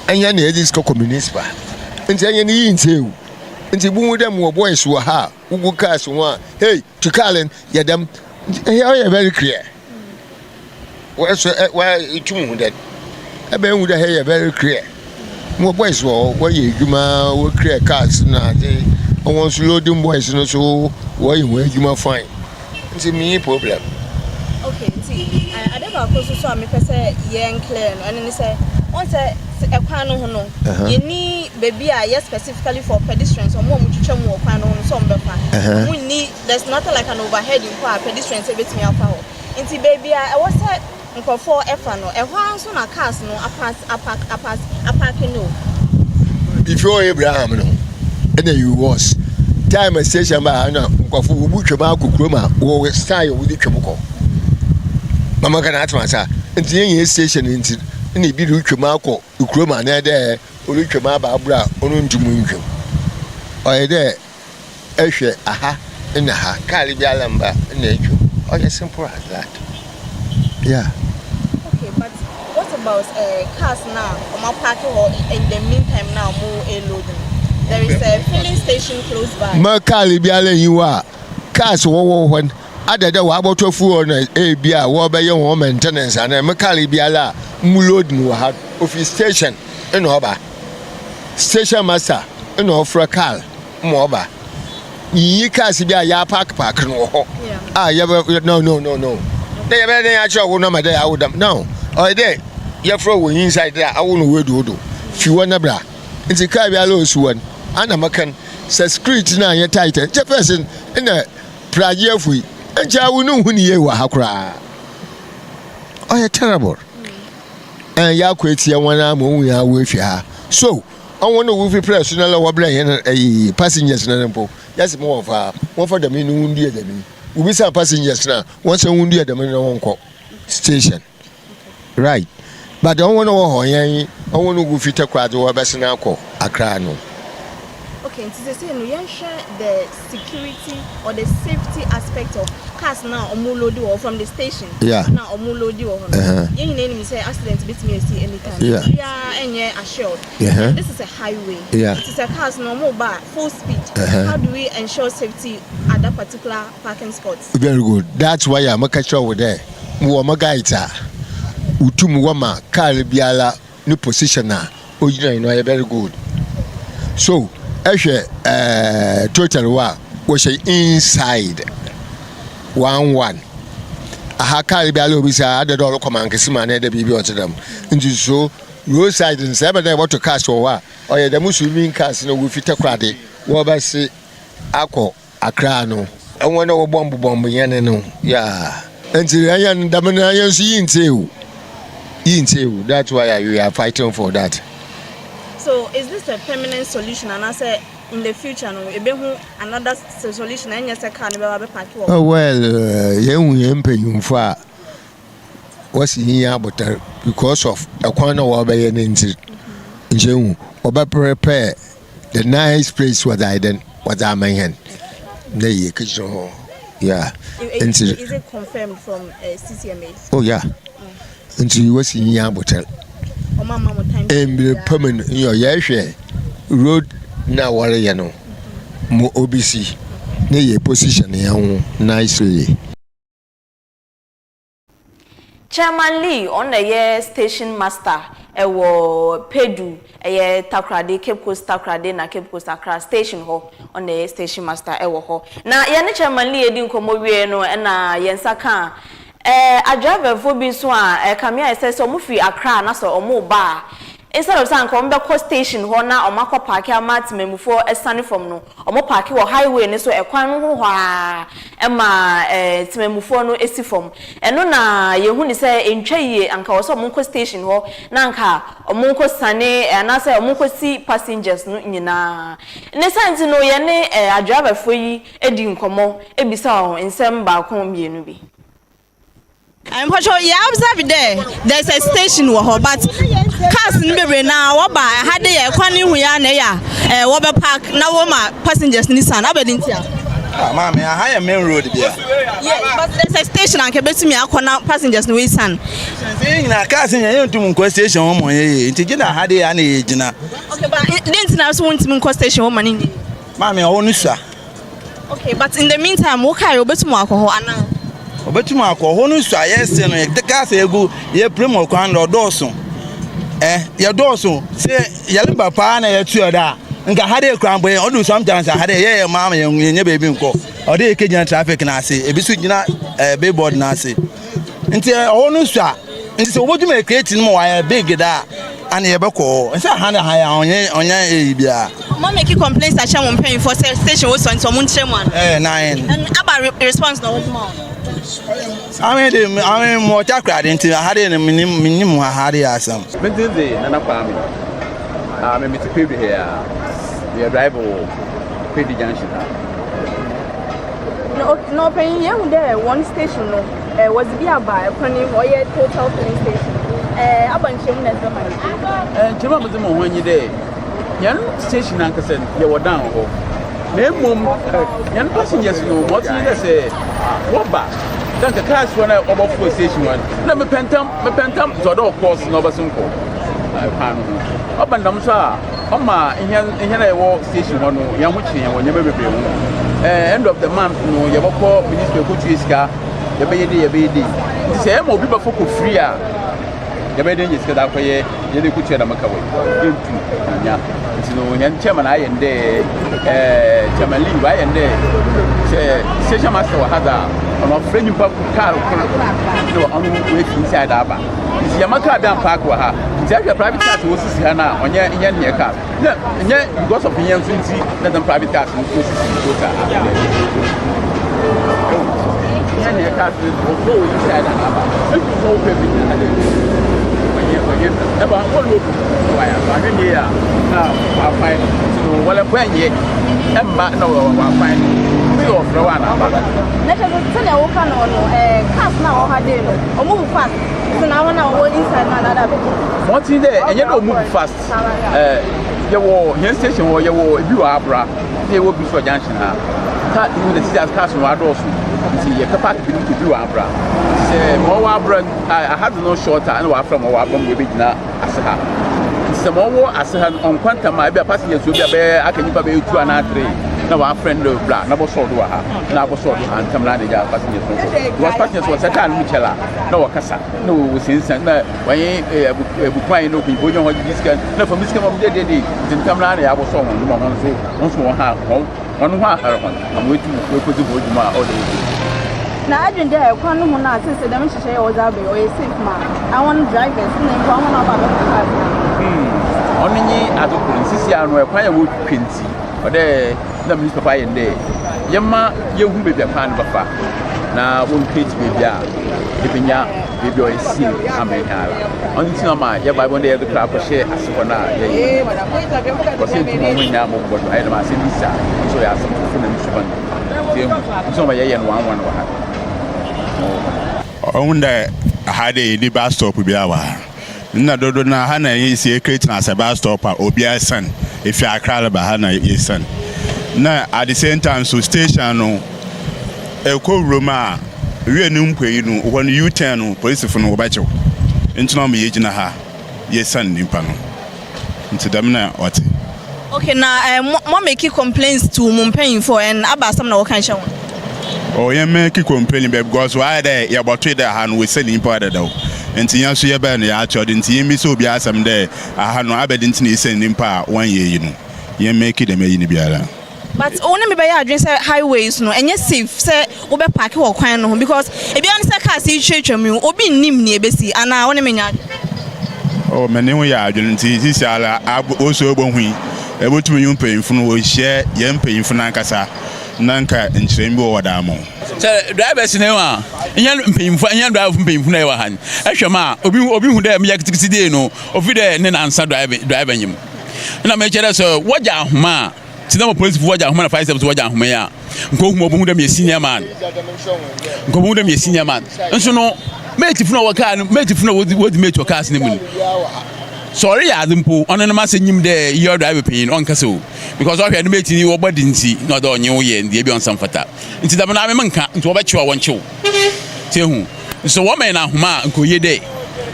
ɛnyɛ na yɛdze sika kɔ municipal, nti ɛnyɛ no yi nte o. Nti buhu dɛ mowɔ boys wɔ ha a wogu cars ho a, hey, tu car no yɛ dɛm, nti ɛyɛ ɔyɛ very clear. Wɔsɔ ɛ wɔ etum hu dɛ ɛbɛn hu dɛ ha yɛ very clear. Mowɔ boys wɔ hɔ, wɔyɛ edwuma, wɔ clear cars na adze, wɔn nso loading boys no so wɔyɛ wɔn edwuma fine, nti menyi problem. Okay, nti ade baako nso so a mepɛ sɛ yɛn clear no ɛno ne sɛ wɔn sɛ ɛkwan no ho no, yɛni baabi a yɛ specifically for pedestrians, ɔmo a ɔmo twitwa mu wɔ kwan no ho no sɛ ɔmo bɛfa. Ɔmo nni, there's nothing like an overhead mpo a pedestrians ebetumi afa hɔ. Nti baabi a ɛwɔ sɛ nkurɔfoɔ ɛfa no, ɛhɔ ara nso na cars no apass apark apass apark no. Before Abraham no ɛna you was time a station ba ha na nkurɔfo wɔbu twam akɔ kurom a wɔwɔ style wɔde twam kɔ mama kana atema sa, nti yɛn yɛ station nti na ebi de twam akɔ kurom anaa dɛ ɔretwam aba aburo a ɔno ntumi ntwam. Ɔyɛ dɛ ɛhwɛ aha na ha kaar biara mba na etwam, ɔyɛ simple as that, yeah. Okay, but what about cars na ɔmo apark hɔ in the meantime na ɔmo load no? There is a filling station close by. Ma kaar biara nyi hɔ a cars wɔwɔ hɔ no ada dɛ wɔabɔtɔ fuel na ebi a wɔbɛyɛ wɔn maintenance anaa me kaar biara a mu load no wɔ ha ofi station ɛna ɔba station master ɛna ɔfrɛ kaar ma ɔba yiyi cars bi a yɛapark park no wɔ hɔ a yɛbɛ no, no, no, no, na yɛbɛyɛ dɛ yɛakyerɛ wo nɔma dɛ awo dam no, ɔyɛ dɛ yɛfrɛ wɔ inside dɛ awo no wɔadu wo do fi hɔ na bra. Nti kaa biara a osi hɔ no ana mɛka no sɛ security no anyɛ tight a nkyɛ first no na pragye afui nkyɛ awo no nhu ne yie wɔ ha koraa. Ɔyɛ terrible. Ɛn yɛakɔ etia wɔn a ma ohun yɛn awo efi ha so ɔwɔn na wofi prɛ so na lɛ wɔbrɛ yɛn ɛyi passengers no mpo yɛsi mo wɔn fa wɔn fa dɛm no wɔn dua dɛm yi wobisa passengers na wɔn sɛ wɔn dua dɛm no wɔn kɔ station, right? But ɔwɔn na wɔ hɔ yɛn ɔwɔn no gu fi Takoradi wɔbɛsena akɔ Accra no. Okay, nti sese no yɛnhwɛ the security or the safety aspect of cars na ɔmo load wɔ from the station. Na ɔmo load wɔ hɔ no. Yɛn nyinaa nim sɛ accident betumi esi anytime. Biara ɛnyɛ assured. And this is a highway. Nti sɛ cars no ɔmo ba full speed, how do we ensure safety at that particular parking spot? Very good. That's why a meka kyerɛ wo dɛ mowɔ mo guides a wotum wɔma car biara ne position a ogyina no ɔyɛ very good. So ɛhwɛ total hɔ a wɔhyɛ inside one one aha car biara obi sɛ adɛ dɛ ɔrekɔ mankesi ma anaa dɛ biribi ɔte dɛm, nti so roadside no sɛ ɛbɛ dɛ wɔto cars wɔ hɔ a ɔyɛ dɛm swimming cars na wofi Takoradi wɔbɛse akɔ Accra no, ɛwɔn na wɔbɔmbo bɔmbo yɛn no, yeah. Nti ɛyɛ no dɛm no yɛn nso yi ntie o, yi ntie o, that's why we are fighting for that. So is this a permanent solution anaasɛ in the future no ebehu another solution ɛnyɛ sɛ car no bɛba bɛpark wɔ? Oh well, yɛn hu yɛn mpanyinfo a wɔsi yiyi abotar because of ɛkwan na wɔbɛyɛ ne nti nkyɛn hu wɔbɛ prepare the nice place wɔdze ayɛ dɛn wɔdze ama yɛn na yɛ kɛkyerɛ hɔ. Yeah. Nti. Is it confirmed from uh, CCMA? Oh yeah. Nti wosi nyi abokyɛr. Mbre pa mu no nyɛ yɛhwɛ road na wɔreyɛ no mo obisi ne yɛ position yɛn ho nicely. Chairman Lee, ɔno na ɛyɛ station master ɛwɔ Pedu, ɛyɛ Takoradi, Cape Coast Takoradi na Cape Coast Accra station hɔ. Ɔno na ɛyɛ station master ɛwɔ hɔ. Na yɛne Chairman Lee edi nkɔmmɔ wie no, ɛna yɛn nsa ka adriverfoɔ bi nso a ɛkame ayɛ sɛ ɔmo firi Accra na sɛ ɔmo ba a, instead of sɛ anka ɔmo bɛkɔ station hɔ na ɔmo akɔ park ama temamufoɔ ɛsane fam no, ɔmo park wɔ highway ne so, ɛkwan no ho hɔ a ɛma temamufoɔ no esi fam. Ɛno na yɛhu ne sɛ ntwa yie. Anka wɔ sɛ ɔmo nkɔ station hɔ na anka ɔmo nkɔ sane anaasɛ ɔmo nkɔ si passengers no nyinaa ne santi no. Yɛne adriverfoɔ yi edi nkɔmɔ ebisa wɔn nsɛm baako mmienu bi. Mpɔtɔ, yɛ observe dɛ there's a station wɔ hɔ, but cars no bebree na wɔba ɛha de yɛ kwan ne hu ya na ɛyɛ a wɔbɛ park na wɔma passengers ni san abɛdi ntia. Ah, maame, aha yɛ main road bia. Yes, but there's a station anka betumi akɔ na passengers no wei san. Sɛ yɛn nyinaa cars nyinaa yɛntum nkɔ station hɔ mɔ yɛ yie, nti gyina ha de yɛ ana yɛ gyina. Okay, but de nti na so wɔntumi nkɔ station hɔ ma ne nyɛ? Maame, ɔwɔ no sua. Okay, but in the meantime, wo kaa yɛ obetumi akɔ hɔ anaa? Ɔbɛtum akɔ hɔ no sua. Yɛse no yɛde cars egu yɛpere mu kwan no ɔdɔɔso, yɛdɔɔso sɛ yɛreba paa na yɛtu yɛ da nka ha de kura mbɔ yɛn ɔdu. Sometimes ha de yɛyɛ maa ma yɛn yɛnyɛ baabi nkɔ, ɔde yɛ kegyina traffic n'ase, ebi nso gyina billboard n'ase, nti ɔwɔ no sua. Nti sɛ wɔbɛtum create no ma wɔayɛ big da ana yɛbɛkɔ hɔ nsɛ ha na ha yɛ ɔnyɛ eyi biara. Mo make complaints akyɛ mo mpanyinfoɔ sɛ station wɔ sɔ nti ɔmo nkyerɛ mu ana? Nan. And aba response na wɔn ma wo? Ame de ame mo Takoradi, nti ha de no minim minim ha ha de yɛ asɛm. Me din de Nana Kwame. Ah, me mete Pedu ha a. Meyɛ driver wɔ Pedu Junction ha. Na ɔpanyin, yɛhu dɛ wɔn station no wɔdze bi aba ɛkwan yi ho, ɔyɛ Total filling station. Aba nkyɛn mu na ɛsɛ ma no? Nkyɛn mu a medze mo ho anyi dɛ yɛn station ankasa no, yɛwɔ dan wɔ hɔ. Na mmom yɛn passengers no, ma ɔte dɛ sɛ wɔba dɛ nka cars hɔ na ɔbɛfo station hɔ na mepɛ ntam mepɛ ntam, nti ɔdɛ ɔkɔ so na ɔbɛso nkɔ kwan no ho. Ɔba ndam so a, ɔma nhɛn a yɛwɔ station hɔ no, yɛn ho kyerɛ yɛn wɔ nneɛma bebree ho. End of the month no, yɛbɛkɔ ministry kɔtua sika, yɛbɛyɛ de yɛbɛyɛ de, nti sɛ ɛma obi bɛfɔ kɔ free a, yɛbɛyɛ de nyɛ sika de akɔyɛ yɛde kɔtua dɛm ka wɔ yɛntu nya. Nti no yɛn chairman ayɛ ndɛ, chairman Lee wayɛ ndɛ sɛ station master wɔ ha dza ɔno ɔfrɛ nyimpa car kor na ɔno wɔafi inside aba, nti yɛma car bi ampark wɔ ha. Nti ahwɛ private cars a wɔsisi ha no a, ɔnyɛ nyɛ neɛ cars na nyɛ because of yɛn nso nti na dɛm private cars no wɔsisi total nyɛ neɛ cars no wɔfrɛ wɔ inside na aba efi sɛ wopɛ bi na ha dɛ ɔnyɛ ɛba wɔn load wayɛ so ahwɛ nie a na wafan no, nti no wɔlɛ bɔ ɛnyɛ ɛmma na wafan no, nti ɔfrɛ wɔ ana aba. Na kyerɛ sɛ sɛnea woka no, cars na wɔwɔ ha dei no, ɔmo move fast sɛ na wɔn a wɔwɔ inside na anada bɛgye? Wɔn ti dɛ ɛnyɛ dɛ ɔmo move fast. Yɛwɔ yɛn station hɔ, yɛwɔ ebi wɔ Abra na yɛwɔ bi nso wɔ junction ha. Car ihu de sisi cars no adɔɔso, nti yɛpɛ park bi no bi wɔ Abra, nti sɛ ma ɔwɔ Abra aha de no short a, ɛna wɔafrɛ ma ɔwɔ Abra mu wɔbɛgyina ase ha. Nti sɛ ma ɔwɔ ase ha no ɔnkwa ntam a, ebi a passengers obi a bɛyɛ aka nipa bɛyɛ two anaa three na wɔafrɛ no dɛ bra na bɔsɔɔ do wɔ ha na abɔsɔɔ do ha ntam na adagya passengers no kɔ, because passengers wɔ sɛ car no mu kyɛl a na wɔkasa na wɔsiansian na wɔnye ebukwan na okun onya hɔ gyegye sika na fam sika ma wɔn dede, nti ntam na na yɛabɔsɔ wɔn do ma wɔn nso wɔn ha wɔn ho ahare wɔn ama wɔatu wɔakɔdzi wɔn dwuma a ɔwɔ dɛ wɔdi. Na adwene dɛ kwan no ho no a sese dɛm nhyehyɛeɛ a wɔdze aba yi, ɔyɛ safe ma awon drivers na mpo ahɔn a ɔba abɛfa cars no? Ɔno nye adze kor nsisi ano ɛkwan a wɔtwitwa, nti ɔdɛ na municipal ayɛ ndɛ yɛma yɛhu baabi a kwan no bɛfa na wɔn create baabi a yɛbɛnya baabi a ɔyɛ safe ama yɛn ara. Ɔno nti na ma yɛba ɛbɔn dɛ yɛde kora akɔhyɛ ase hɔ no a yɛyɛ wɔsɛ ntum wɔn ho nyinaa mɔbɔ do ayɛ dɛm asɛm bi sa nso ɔyɛ asɛm foforɔ na nsuba no nti ehu nti na ma yɛyɛ no one one wɔ ha. Ɔhu dɛ ha de yɛni bus stop bi wɔ ha nna dodo na ha na yɛsi create na asɛ bus stop a obiara san efi Accra reba ha na yɛsan na at the same time so station no. Ekɔ wurom a, wia no mpuei no, hɔ no U-turn no, polisifo no wɔbɛkye wo. Ntsi na ɔma yegyina ha yesian nyimpa no. Ntsi dɛm na ɔtse. Okay, na eh, mo mo make complaints to mo mpanyimfo and aba asɛm na wɔka kyerɛ hɔn? Oh, yɛn make complain bɛ because wɔayɛ dɛ yɛbɔtoe dɛ ha no wosian nyimpa dadaw. Ntsi hɛn so yɛbae no yɛatoa do. Ntsi yemmbisa obiara asɛm dɛ aha no abɛde ntsi na yesian nyimpa a wɔnnyɛ iyi no. Yɛn make dɛm eyi no biara. But wo ne me bɛyɛ adwene sɛ highways no ɛnyɛ safe sɛ wo bɛ parke wɔ kwan no ho because ebia ne sɛ cars yi twatwa mu yi obi nnim nea ebesi anaa wo ne me nyɛ adwene? Oh me ne wo yɛ adwene nti sisi ara osu ɔbɔ hu yi ɛbɛtumi yi mpanyinfo no wɔhyia yɛn mpanyinfo no ankasa na nka nkyerɛm bi wɔ wɔda ama wo. Sɛ drivers no a nyɛ mpanyinfo nyɛ driver mpanyinfo na ɛwɔ ha no ɛhwɛ ma obi obi hu dɛ meyɛ kitikiti dei no ofi dɛ ne nansa driver driver nyim na mekyerɛ sɛ wɔgya ahoma a Tse dɛ ma polisifo wɔgye ahoma na fire service wɔgye ahoma yi a, nka ohu ma obohu dɛ meyɛ senior man. Nka obohu dɛ meyɛ senior man. Nso no, matefo na wɔwɔ kaa no, matefo na wodzi wodzi mate wɔ cars no mu no, sɛ ɔreyɛ adze mpo, ɔno no m'asɛ nyim dɛ iyi ɔdrive panyin, ɔnnkasa o. Because ɔhwɛ no mate yi wɔbɔ de ntsi na ɔdɛ ɔnye wo yɛ ndze bi a ɔnnsɛ mmfata. Ntsi dɛm no ame mennka, ntsi wɔbɛkyew a wɔnkyew. Tse ehu. Sɛ wɔma hɛn ahoma a, nka oye dɛ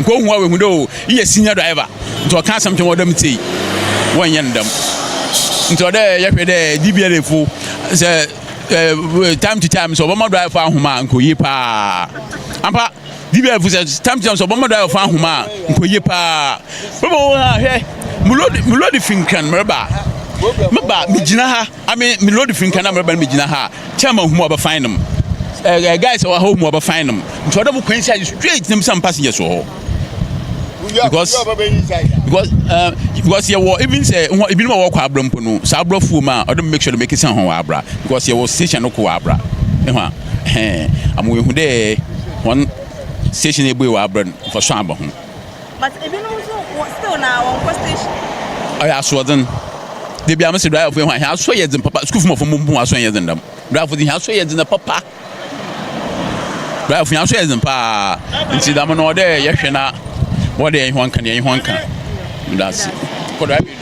nka ohu a oehu dɛ oh, iyi yɛ senior driver, ntsi ɔka asɛm kyerɛ hɔn dɛ metsei, wɔnnyɛ no dɛm. Ntsi ɔwɔ dɛ yɛhwɛ dɛ DVLA fo sɛ time to time sɛ wɔbɛma driver fo ahoma a, nka oye paa. Ampa, DVLA fo sɛ time to time sɛ wɔbɛma driver fo ahoma a, nka oye paa. Bɛbɔ wo ha hwɛ, mo load mo load fi Nkran mereba, meba megyina ha. Ame me load firi nka na mɛba no megyina ha a chairman hu mu ɔbɛ fine nom ɛɛ guys wɔ ha hu mu ɔbɛ fine nom nti ɔdɔ mo kwan si straight na mo passengers wɔ hɔ because because uh, because yɛ wɔ even sɛ ho ebinom a wɔkɔ abira mpo no saa abira fuo mu a ɔdɔ mo make sure de make sɛ ho wɔ abira because yɛ wɔ station no kɔ wɔ abira ɛho a ɛhɛn amo ehu dɛ wɔn station ebue wɔ abira no nfa so aba ho. But ebinom nso wɔ still na wɔn kɔ station. Ɔyɛ asoɔdzen. Da biara mese driverfo yi hɔn hɛn aso yɛ dzen papa. Skuulfo mbofra mpo hɔn aso nnyɛ dzen dɛm. Driverfo dze hɛn aso yɛ dzen papa. Driverfo hɛn aso yɛ dzen paa. Ntsi dɛm no ɔwɔ dɛ yɛhwɛ na wɔwɔ dɛ yɛnye hɔn ka na yɛnye hɔn ka. Meda ase. Kɔ driver do.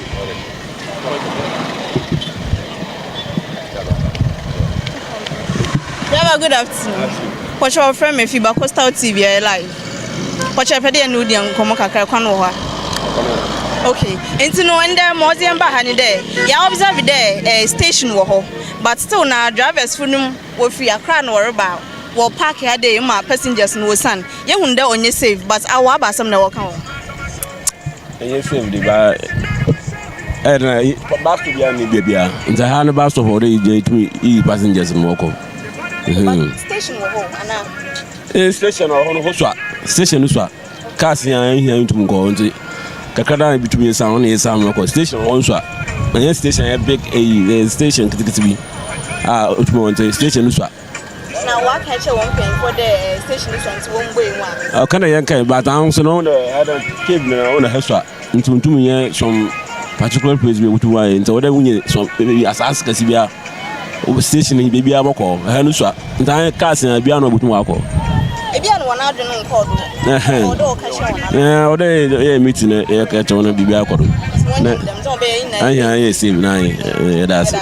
Driver, good afternoon. Pɔkyɛ wɔfrɛ me Fiba Coastal TV ɛyɛ live. Pɔkyɛ pɛ dɛ yɛne wo di nkɔmmɔ kakra kwan wɔ hɔ a. Okay, nti no ndɛ ma ɔdze yɛn ba ha ne dɛ yɛ observe dɛ eh, station wɔ hɔ but still na drivers fo no wɔfiri Accra na wɔreba wɔ park ha dɛ ma passengers no wɔsian. Yɛhu dɛ ɔnyɛ safe but awɔ aba asɛm na wɔka wɔ. Ɛnyɛ safe de ba ɛna bus stop biara ni baabi a nti ha no bus stop ɔde gye tumi yi passengers no wɔkɔ. Station wɔ hɔ anaa? Eh, station wɔ hɔ no hɔ sua station no sua cars yɛn a ehia ntum nkɔ hɔ nti kakra da bi tumi esan hɔ na esan hɔ kɔ station wɔ hɔ nso a ɛnyɛ station yɛ big eyi ɛyɛ station kitikiti bi a otumi wɔ nti station no sua. Na waka kyerɛ wɔn mpanyinfoɔ dɛ eh, station no sua nti wɔn mbɔ emu a. Ɔka na yɛn kan but ahosuo no ɔno dɛ cave na ɔno ha sua. Nti wonntum nnyɛ some particular place bi a wobotum ayɛ ntsi ɔwɔ dɛ wonya some beebi asaase kɛse bi a station yi beebiara bɔkɔ hɔ, ha no sua ntsi annyɛ cars a biara na obotum ɔakɔ. Ebi a na hɔn adwen nnkɔɔ do, ɔwɔ dɛ wɔka kyerɛ hɔn. Ɛɛ ɔwɔ dɛ yɛyɛ meeting na yɛka kyerɛ hɔn na biribiara kɔ do. Na anyɛ anyɛ save na ayɛ yɛda ase.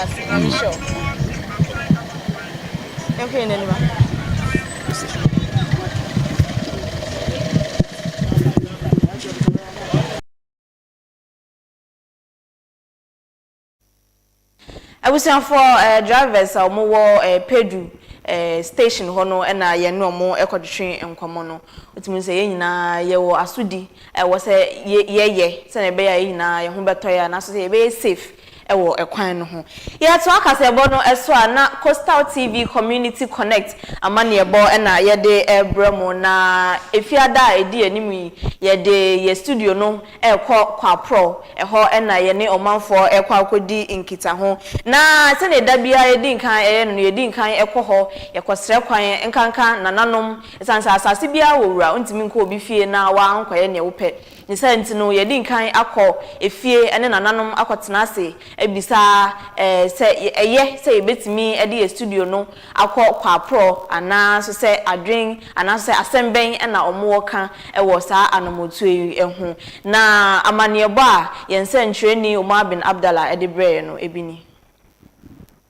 Yɛnkɔ yɛn anim a. Abusuafoɔ eh, drivers a wɔwɔ eh, Pedu eh, station hɔ no na yɛne wɔn kɔtwetwe nkɔmmɔ no. Wotumi sɛ yɛn nyinaa yɛwɔ asodi ɛwɔ sɛ yɛyɛ sɛnea ɛbɛyɛ a yɛn nyinaa yɛn ho bɛtɔ yɛn anaasɛ sɛ yɛbɛyɛ safe wɔ kwan no ho. Yɛtoa kaseɛbɔ no so a, na Coastal TV Community Connect amanneɛbɔ na yɛde rebrɛ mo, na Efiada a ɛdi anim yi, yɛde yɛn studio no rekɔ Kwaporɔ, ɛhɔ na yɛne ɔmanfoɔ rekɔ akɔdi nkitaho. Na sɛdeɛ da biara yɛdi nkan yɛ no no, yɛdi nkan kɔ hɔ, yɛkɔsrɛ kwan, nkanka nananom, ɛsiane sɛ asase biara wɔ wura, wontumi nkɔ obi fie na woankɔyɛ deɛ wopɛ. Ne saa nti no, yɛadi nkan akɔ efie ne nananom akɔtena ase abisa sɛ ɛyɛ sɛ yɛbɛtumi de yɛn studio no akɔ Kwaporɔ anaa nso sɛ adwen anaa nso sɛ asɛm bɛn na wɔwɔ ka wɔ saa anammɔntuo yi ho. Na amanneɛbɔ a yɛn sɛnkyerɛnni Omar Bin Abdallah de brɛɛ yɛn no, ebi ni.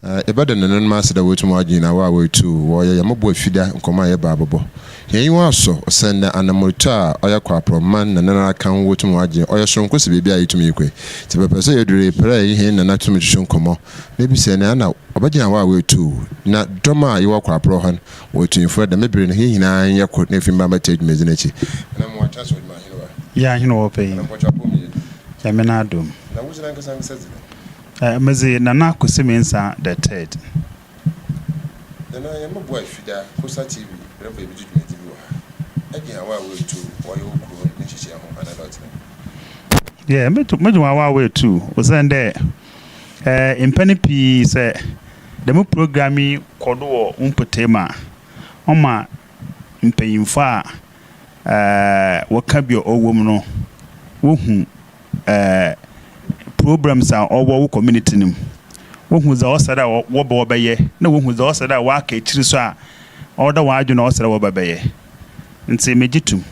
Yɛbɛda nananom ase dɛ woetum wɔagye hɛn awɔ a woetu wɔyɛ hɛn mbɔbɔ efida nkɔmbɔ a yɛba abɔbɔ. Hɛn enyiwa asɔ osiandɛ anamɔntu a ɔyɛ Kwaprɔman na Nana ka ho wotum wɔagye ɔyɛ soronko sen beebi a yetum yekɔ yi. Ntsi bɛpɛ sɛ yedur yi, per a yɛnye hɛn nana tum twetwe nkɔmbɔ na ebisa hɛn ana ɔbɛgye hɛn awɔ a woetu na dɔm a yɛwɔ Kwaprɔ hɔ no wɔ tumfo dɛ dɛm ber no hɛn nyina nyɛ kor na efi mba mbɛtse dwumadzi no ekyir. Nana mowɔ akyerɛ sɛ ɔdwuma ahenwa. Yɛ ahenwa ɔpɛ yi. Nana mpɔkyɛ apɔw mu yɛ du. Nyame n'adom. Na wo dzin ankasa ankasa dze dɛn? Medze Nana Kwesi Mensah the third. Nana yɛmboa Fida Kosa TV reba ebedzi dwumadzi bi wɔ ha. Ebɛn haw a woetu wɔyɛ wo kurow ne nhyehyɛɛ ho anaa dɛ ɔtse dɛn? Yeah, metu medze hɔn awa woetu osiandɛ eh, mpɛn pii sɛ dɛm program yi kɔ do wɔ wo mpɔtamu a, ɔma mpanyimfo a eh, wɔka bi a ɔwɔ mu no wohu eh, problems a ɔwɔ wo community no mu. Wohu dza ɔsɛ dɛ wɔba wɔbɛyɛ na wohu dza ɔsɛ dɛ wɔaka ekyir so a ɔwɔ dɛ wɔadwen a ɔsɛ dɛ wɔba bɛyɛ. Ntsi megye to mu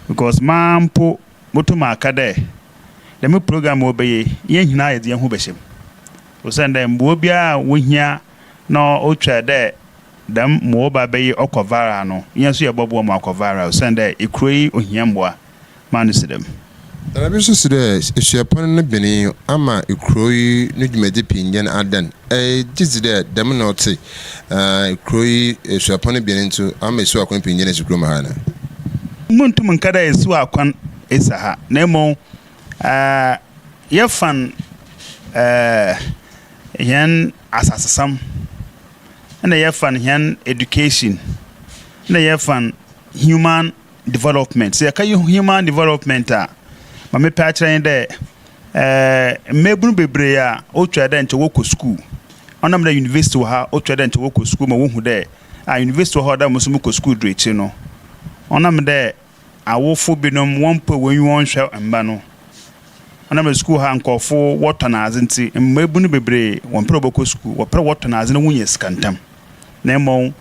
because maa mpo motum aka dɛ dɛm program a wɔbɛyɛ yi, hɛn nyina yɛdze hɛnho bɛhyɛ mu. Osiandɛ mboa biara a wohia na otwar dɛ dɛm ma wɔba bɛyɛ ɔkɔ viral no, hɛn so yɛbɔboa ma ɔakɔ viral osiandɛ ekurow yi ohia mboa. ma no si dɛm. Na bi so si dɛ esuapɔn no ben yi ama kurow yi no dwumadzi pii nnyɛn adan. Egye dzi dɛ dɛm na ɔtse? Kurow yi esuapɔn no ben ntsi ama esiw akwan pii nnyɛn esi kurow mu ha anaa? Munntum nnka dɛ esiw akwan esi ha, na mbom yɛfa no hɛn asasesɛm, nna yɛfa no hɛn education, nna yɛfa no human development. Sɛ yɛka human development a, ma mepɛ akyerɛ nye dɛ, mbabun beberee a otwar dɛ nkyɛ wɔkɔ skuul, ɔnam dɛ university wɔ ha otwar dɛ nkyɛ wɔkɔ skuul ma wohu dɛ ah university wɔ hɔ a ɔwɔ dɛ mo so mokɔ skuul dur ekyir no, ɔnam dɛ awofo binom wɔmmpɛ hɔn enyiwa nnhwɛ mba no, ɔnam dɛ skuul ha nkorɔfo wɔtɔn adze ntsi, mbabun beberee wɔmmpɛ dɛ wɔbɔkɔ skuul, wɔpɛ dɛ wɔtɔn adze na wonya sika ntsɛm. Na mbom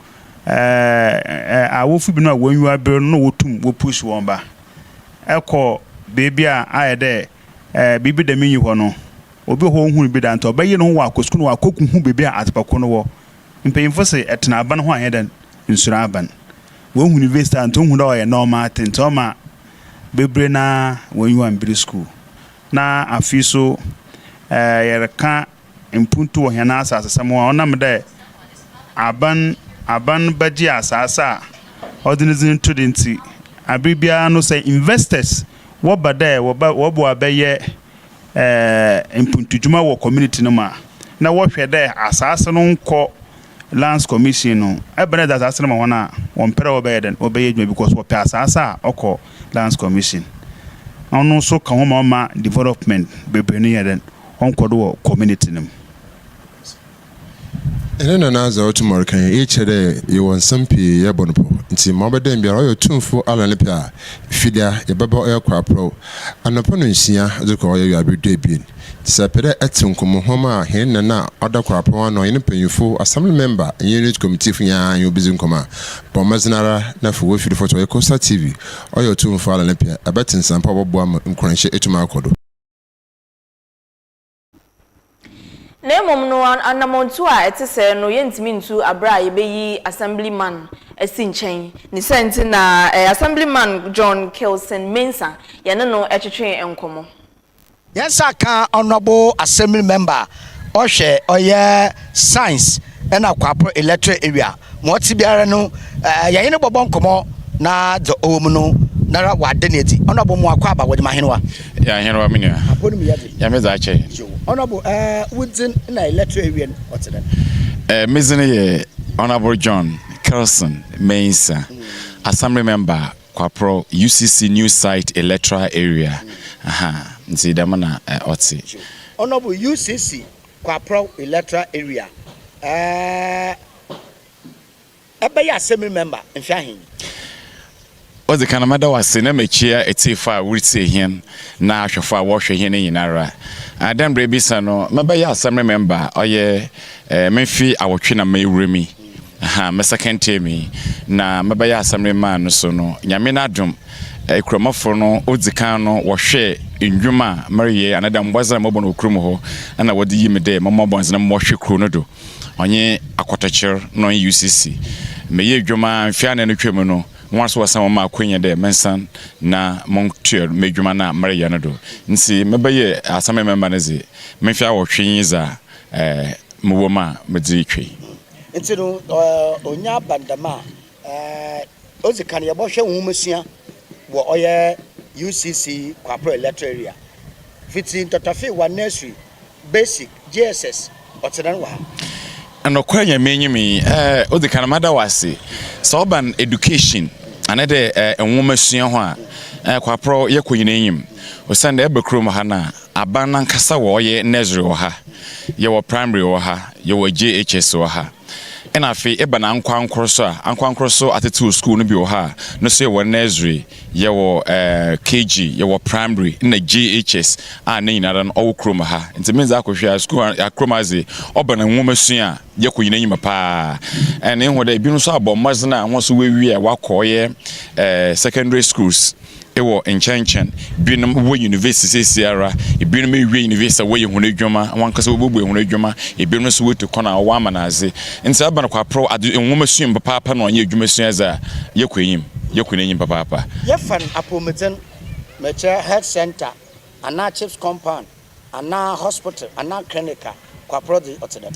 awofo binom a hɔn enyiwa aber no na wotum wopush hɔn ba kɔ beebi a ayɛ dɛ biribi dɛm nnyi hɔ no. Obi wɔ hɔ a onnhun bi da ntsi ɔbɛyer noho ɔakɔ skuul na ɔakohu beebi a adzepa ko no wɔ. Mpanyimfo se ɛtsena aban ho annyɛ dɛn nnsuro aban. Woehu university a ntsi ohu dɛ ɔyɛ normal thing ntsi ɔma beberee no ara hɔn enyiwa mmber skuul. Na afei so yɛreka mpontu wɔ hɛn asaasesɛm ho a, ɔnam dɛ aban aban bɛgye asaase a ɔdze ne dzin to do ntsi, aber biara no sɛ investors wɔba dɛ wɔba wɔboa bɛyɛ mpontudwuma wɔ community no mu a, na wɔhwɛ dɛ asaase no nnkɔ Lands Commission no, ebɛn na edze asaase no ma hɔn a, wɔmmpɛ dɛ wɔbɛyɛ dɛn, wɔbɛyɛ edwuma because wɔpɛ asaase a ɔkɔ Lands Commission. Ɔno so ka ho ma ɔma development beberee no yɛ dɛn, ɔnkɔ do wɔ community no mu. Ɛno na na dza otum ɔreka yi, iyi kyerɛ dɛ yɛwɔ nsɛm pii yɛbɔ no pɔw. Ntsi ma ɔbɛda mu biara, ɔyɛ Otumfo Allah ne pɛ a, Fida, yɛbɛba ɔyɛ Kwaprɔw, anɔpa nonsia dze kɔ ɔyɛ ewiaber duebien. Ntsi sɛ epɛ dɛ etse nkɔmbɔhuam a hɛn nana a ɔda Kwaprɔw ano, hɛn mpanyimfo, Assembly member nye Unit Committeefo nyinaa nye wo bedzi nkɔmbɔ a, bɔ mbɔdzen ara na fa w'efir fɔto ɔyɛ Coastal TV, ɔyɛ Otumfo Allah ne pɛ a, ebɛtse nsɛmpa a ɔbɔboa ma nkuranhyɛ etum akɔ do. Na mmom no, anammɔntuo a ɛte sɛɛ no yɛntumi ntu berɛ a yɛbɛyi Assemblyman asi nkyɛn. Ne saa nti na Assemblyman John Kelson Mensah yɛne no twetwee nkɔmmɔ. Yɛn nsa ka Honourable Assembly Member ɔhwɛ ɔyɛ Science ɛna Kwapo Electoral Area Ma ɔtse biara no, yɛnye no bɔbɔ nkɔmbɔ na dza ɔwɔ mu no noara ɔada no edzi. Honourable mo akwaaba, wɔdze me ahenwa. Yɛ ahenwa me nua. Apɔw no mu yɛ dzen. Nyame dze akyɛ hɛn. Yo, Honourable, wo dzin na electoral area no ɔtse dɛn? Me dzin yɛ Honourable John Kelson Mensah, Assembly Member, Kwaprɔw, UCC New Site Electoral Area, aha, ntsi dɛm na ɔtse. Yo, Honourable, UCC Kwaprɔw Electoral Area, Ebɛyɛ assembly member mfe ahen ni? Odzi kan, mɛda wo ase na mekyia etsiefo a woritsie hɛn na ahwɛfo a wɔhwɛ hɛn nyinara. Dɛ mbrɛ ebisa no, mebɛyɛ assembly member a ɔyɛ me mfe awɔtwe na mewura mu yi, me second term yi, na mebɛyɛ assembly man no so no, Nyame n'adom, Ekuramafo no odzi kan no wɔhwɛɛ. ndwuma a mereyɛ anaadɛ mbɔdzen a mobɔ no wɔ kurom hɔ na wɔdze yii me dɛ mommɔ mbɔdzen na mobɔhwɛ kurow no do. Ɔnye Akɔtɔkyer na ɔnye UCC. Meyɛɛ edwuma mfe anan no twaa mu no, hɔn so wɔsan wɔmaa akwanya dɛ mensan na montoa m'edwuma no a mereyɛ no do. Ntsi mebɛyɛɛ Assembly member no dze, me mfe awɔtwe nye dza mowɔ mu a medze retwa yi. Ntsi no, onya aba no dɛm a, odzi kan yɛbɔhwɛ nwomasua wɔ ɔyɛ UCC Kwaprɛ Electoral Area. Fitsi Ntɔtɔfeewa Nursery, Basic, JSS, ɔtse dɛn wɔ ha? Nokwar Nyame enyim yi, odzi kan mada wo ase. Sɛ ɔba no education anaadɛ nwomasua ho a, Kwaprɔw yɛkɔ nyina enyim. Osiandɛ eba kurom ha no a, aban nankasa wɔ ɔyɛ nursery wɔ ha, yɛwɔ primary wɔ ha, yɛwɔ JHS wɔ ha. Nna afei eba no ankorankor so a, ankorankor so atsetsew skuul no bi wɔ hɔ a, no so yɛwɔ nursery, yɛwɔ KG, yɛwɔ primary nna JHS a ne nyinara no ɔwɔ kurom ha. Ntsi medze akɔhwɛ a skuul a kurom ha dze ɔba no nwomasua a yɛkɔ nyina enyim paa. And ehu dɛ binom so abɔ mbɔdzen a hɔn so woewie a wɔakɔ ɔyɛ secondary schools wɔ nkyɛnkyɛn, binom wɔ university seseiara, binom ewie university a wɔyɛ hɔn edwuma, hɔnankasa wobuebue hɔn edwuma, binom so woetu kwan a wɔwɔ amanadze. Ntsi aba no kwaprɔw adze nwomasua mu papaapa na ɔnnyɛ edwumasua dze a, yɛkɔ enyim, yɛkɔ n'enyim papaapa. Yɛfa no apɔwmudzen, mekyerɛ health centre anaa chips compound anaa hospital anaa clinic a, Kwaprɔw dze ɔtse dɛm.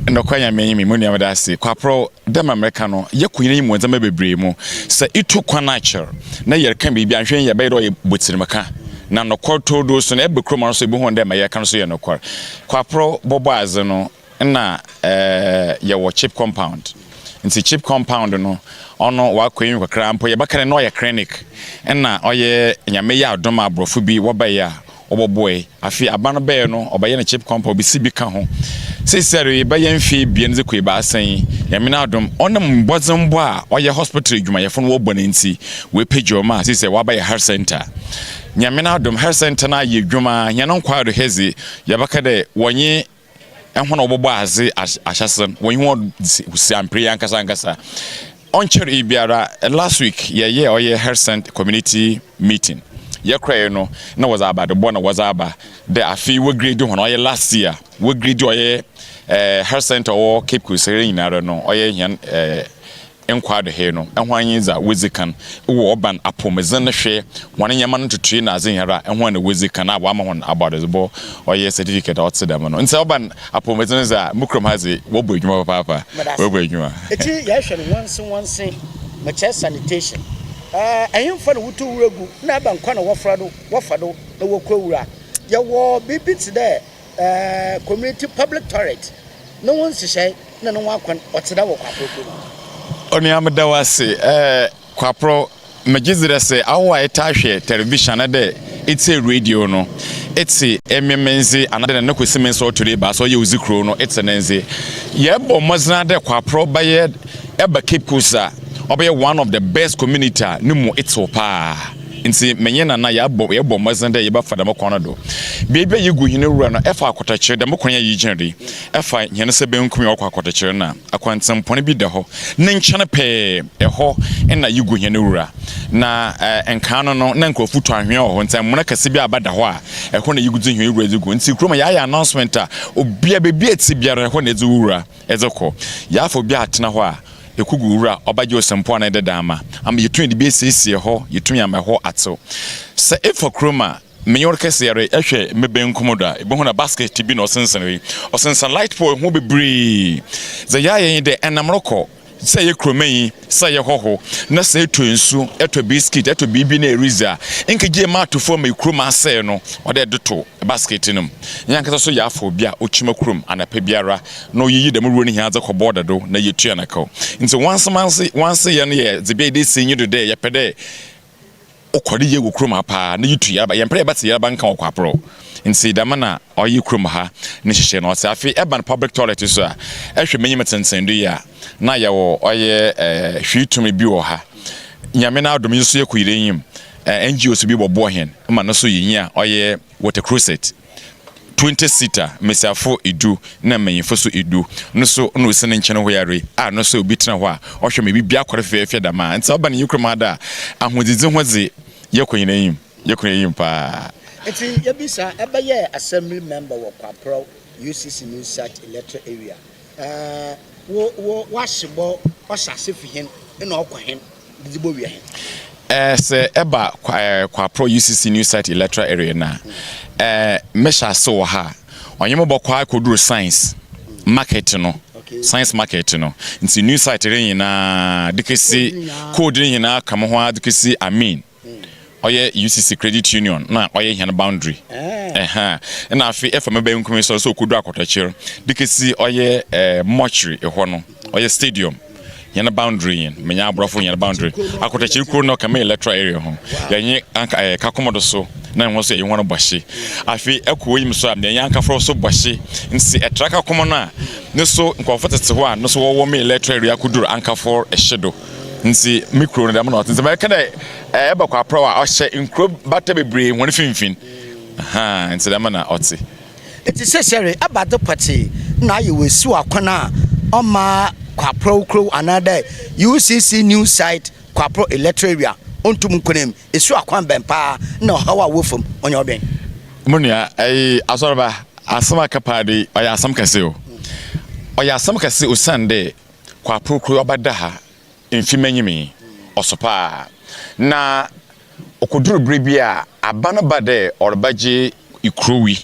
Nokwar Nyame nye me, mo nua meda ase. Kwaprɔw, dɛ ma mereka no, yɛkɔ nyina mu wɔ ndzɛmba beberee mu. Sɛ itu kwan akyɛr na yɛreka biribi a, annhwɛ yie a bɛyɛ dɛ ɔyɛ botsirmka. Na nokwar tordoo so no, eba kurom ha so ebohu dɛ ma yɛreka no so yɛ nokwar. Kwaprɔw bɔbɔ adze no, nna yɛwɔ chip compound. Ntsi chip compound no, ɔno ɔakɔ enyim kakra mpo, yɛbɛka dɛ nna ɔyɛ clinic. Nna ɔyɛ Nyame yɛ adom a aborɔfo bi wɔbae a wɔbɔboae. Afei aban no bɛɛ no, ɔbɛyɛ no chip compound, obesi bi ka ho. Seseiara yi, bɛyɛ mfe ebien dze kɔ ebiasa yi, Nyame n'adom, ɔnam mbɔdzembɔ a ɔyɛ hospital edwumayɛfo no wɔbɔ no ntsi, woepegya wɔn a sesei wɔabɛyɛ health centre. Nyame n'adom, health centre no ayɛ edwuma, hɛn nkwaado ha dze, yɛbɛka dɛ wɔnye hɔn a wɔbɔbɔ adze ahyɛse no, wɔnye hɔn si amper yi ankasa ankasa. Ɔnnkyɛree biara, last week yɛyɛɛ ɔyɛ health centre community meeting. Yɛkɔe no, nna wɔdze abadobɔ na wɔdze aba dɛ afe yi woegrade hɔn, ɔyɛ last year woegrade ɔyɛ health centre ɔwɔ Cape Coast ha nyinara no, ɔyɛ hɛn nkwa do he no, hwan nye dza wodzi kan wɔ ɔban apɔwmudzen no hwɛ hɔn ndzɛmba no ntotoe na adze nyinara, hwan na wodzi kan a wɔama hɔn abɔdedzebɔ ɔyɛ certificate a ɔtse dɛm no. Ntsi ɔban apɔwmudzen dze a, mo kurom ha dze, wɔbɔ edwuma papaapa, wɔbɔ edwuma. Ntsi yɛhwɛ no nwanse nwanse, mekyerɛ sanitation, ɛhenfa na wotu wura gu na ebɛn kwan na wɔfra do, wɔfa do na wokura wura? Yɛwɔ biribi tse dɛ community public toilet no ho nhyehyɛe na no ho akwan, ɔtse dɛn wɔ Kwaprɔ kurom ha? Onua meda wo ase. Eh, Kwaprɔ, megye dzi dɛ sɛ awo a etaa hwɛ television anaadɛ etsie radio no, etse emi me ndze anaadɛ Nana Kwesi Mensah ɔtɔ do ebiasa ɔyɛ odzi kurow no, etse ne ndze. Yɛrobɔ mbɔdzen ara dɛ Kwaprɔ bɛyɛ, ɛba Cape Coast a, ɔbɛyɛ one of the best community a no mu tsew paa. Ntsi menye Nana yɛabɔ yɛbɔ mbɔdzen dɛ yɛbɛfa dɛm kwan no do. Beebi a yegu hɛn wura no, ɛfa akɔtɔkyer, dɛm kwan yi a yegyina do yi, ɛfa hɛn nsa bankum yi a ɔkɔ akɔtɔkyer no a, akwantsempɔn bi da hɔ. Ne nkyɛn pɛɛ, ɛhɔ na yegu hɛn wura. Na nkaa no no, nna nkorɔfo tu anhwea wɔ hɔ, ntsi amona kɛse bi aba da hɔ a, ɛhɔ na yegu dze hɛn wura dze gu. Ntsi kurom ha yɛayɛ announcement a, obiara, beebi a etse biara, ɛhɔ na edze wo wura dze kɔ. Yɛafa obi atsena hɔ a, Ekogu wura a ɔbɛgye ɔsɛmpɔw anaa ɛdeda ama, ama yɛatumi de bi asiesie hɔ, yɛatumi ama ɛhɔ atew. Sɛ efa kurom a, menye wo rekɛse ara yi, ehwɛ me benkum do a, ibohu na basket bi na ɔsensɛn hɔ yi. Ɔsensɛn light pole ho bebree. Dza yɛayɛ nye dɛ, ɛnam rokɔ, sɛ eyɛ kuromanyi, sɛ eyɛ hɔho, na sɛ etɔ nsu, etɔ biscuit, etɔ biribi na eridzi a, nkegye ma ato famu ma kurom asɛɛ no, ɔwɔ dɛ edze to basket no mu. Hɛn ankasa so yɛafa obi a okyima kurom anapa biara na oyiyi dɛm wura no hɛn adze kɔ bɔɔda do na yetua no kaw. Ntsi wansemansee wanseyɛ no yɛ dze bi a yɛdze esi enyi do dɛ yɛpɛ dɛ ɔkɔ do yie wɔ kurom ha paa na yetu yarba. Yɛmmpɛ dɛ yɛbɛtse yarba nka wɔ Kwaprɔw. Ntsi dɛm na ɔyɛ kurom ha ne nhyehyɛɛ no ɔtse. Afei ɛba no public toilet so a, ehwɛ m'enyim tsentsen do yi a, na yɛwɔ ɔyɛ hwee bi wɔ ha. Nyame n'adom yi so yɛkɔ yɛn enyim, NGOs bi bɔboa hɛn ma no so yenya ɔyɛ water closet. 20 seater, mbasiafo du na mbanyimfo so du no so na osi ne nkyɛn hɔ yi ara a no so obi tsena hɔ a ɔhwɛ ma biribiara kɔ do fɛfɛɛfɛ dɛm a. Ntsi ɔba no nye kurom ha dɛ a, ahodzidzi ho dze yɛkɔ hɛn enyim, yɛkɔ hɛn enyim paa. Ntsi yebisa, ebɛyɛɛ assembly member wɔ Kwaprɔw UCC New Site Electoral Area, wo wo w'ahyebɔ ɔhyɛ ase fi hen na ɔkɔ hen dze bowie hen? Sɛ ɛba Kwaprɔw UCC New Site Electoral Area no a, mehyɛ ase wɔ ha a, ɔnye mo bɔkɔ akodur Science Market no, Science Market no, ntsi New Site no nyinaa de kesi, code no nyinaa ka mo ho ara de kesi Amin. ɔyɛ UCC Credit Union na ɔyɛ hɛn boundary ɛhɛn na afei ɛfa me bankum yi so sɛ okodu Akɔtɔkyer de kesi ɔyɛ ɛɛ mortuary hɔ no ɔyɛ stadium hɛn boundary yɛn menya aborɔfo hɛn boundary Akɔtɔkyer kuro no ɔka me electoral area ho yɛnye anka ɛɛ Kakomodo so na ɛho so yɛnye hɔn bɔ hye afei ɛkɔ oyim so a yɛnye Ankafrɔ so bɔ hye nti ɛtra Kakomo no a ne so nkorɔfo tete hɔ a no so wɔwɔ me electoral area kodur Ankafɔr hye do. Ntsi me kurow no dɛm na ɔtse. Ntsi mɛka dɛ ɛba Kwaprɔw a ɔhyɛ nkurow bata beberee hɔn finimfin. Ahaa, ntsi dɛm na ɔtse. Ntsi seseiara eba adze pɔtsee na ayɛ woesiw akwan a ɔmma Kwaprɔw kurow anaadɛ UCC New Site Kwaprɔw Electoral Area onntum nnkɔ n'enyim. Esiw akwan bɛn paa na ɔhaw a wɔfa mu ɔnye ɔbɛn? Mo nua, ɛyi Asɔrba, asɛm a aka paa de, ɔyɛ asɛm kɛse o. Ɔyɛ asɛm kɛse osiandɛ Kwaprokro yi ɔbɛda ha mfe m'enyim yi, ɔso paa. Na okodur ber bi a, aba no ba dɛ ɔrebɛgye kurow yi,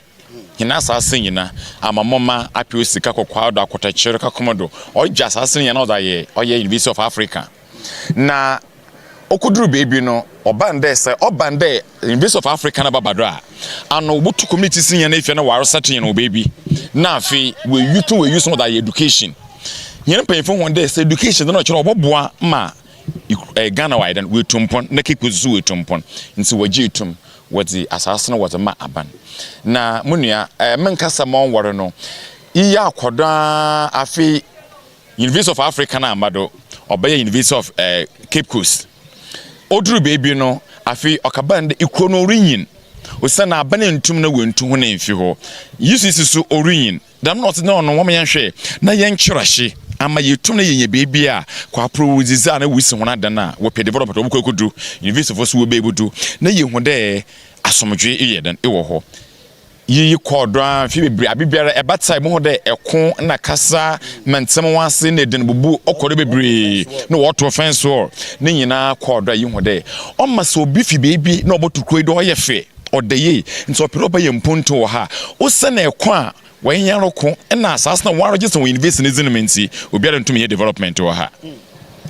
hɛn asaase nyina, Amamoma, Apew Sika, Kɔkɔado, Akɔtɔkyer, Kakomodo, ɔregye asaase no nyina na ɔdze ayɛ ɔyɛ University of Africa. Na okodur beebi no, ɔbaa no dɛ sɛ ɔba no dɛ University of Africa no bɛba do a, ano wobotu communities no nyina efia na wɔaresettle hɛn wɔ beebi, na afei woeyi to woeyi so na wɔdze ayɛ education. Hɛn mpanyimfo hɔn dɛ sɛ education dze na ɔkyerɛ ɔbɔboa ma Ghana wɔayɛ dɛn, woetu mpon na Cape Coast so woetu mpon. Ntsi wɔgyee tum wɔdze asaase no wɔdze ma aban. Na mo nua, mennkasa ma ɔnnwar no, iyi akɔ do ara afei University of Africa no amma do, ɔbɛyɛɛ University of Cape Coast. Odur beebi no, afei ɔkɛbaa no dɛ kurow no orinyin osiandɛ aban enntum na woenntu hɔn emmfi hɔ. UCC so orinyin, dɛm na ɔtse dɛ ɔno wɔma yɛnhwɛ na yɛnkyer ahye ama yeetum na yenya beebi a kwapor wodzidzi a na wosi hɔn adan a wɔpɛ development a wɔbɔkɔ ekodu, universityfo so wobebudu na yehu dɛ asomdwee eyɛ dɛn ewɔ hɔ. Iyi kɔr do ara mfe beberee. Aber biara ɛba tse a ibohu dɛ ɛko na kasa ma ntsɛm ho ase na edan-bubu kɔ do beberee na wɔtow fence wall. Ne nyina kɔr do a ihu dɛ ɔma sɛ obi fi beebi na ɔbɔto kurow yi do ɔyɛ fɛ, ɔda yie ntsi ɔpɛ dɛ ɔbɛyɛ mpontu wɔ ha. Osian ɛko a wɔnye hɛn roko na asaase no a wɔaregister wɔ university ne dzin mu ntsi, obiara nntum nnyɛ development wɔ ha.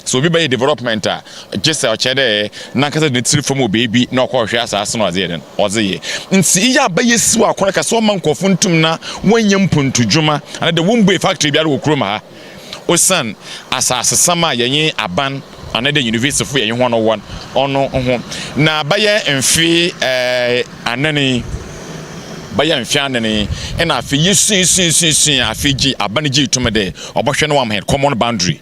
Sɛ obi bɛyɛ development a, gye sɛ ɔkyerɛ dɛ nankasa dze ne tsir famu wɔ beebi na ɔkɔhwehwɛ asaase na ɔdze yɛ dɛn? Ɔdze yɛ. Ntsi iyi aba yesiw akwan kɛse ɔmma nkorɔfo nntum na wɔnnyɛ mpontudwuma anaadɛ wommbue factory biara wɔ kurom ha osian asaasesɛm a yɛnye aban anaadɛ universityfo yɛnye hɔn wɔ ɔno ho. Na bɛyɛ mfe anan yi, bɛyɛ mfe anan yi nna afei yesuasuasuasua afei gye aban gyee tum dɛ ɔbɔhwɛ na ɔama hɛn common boundary.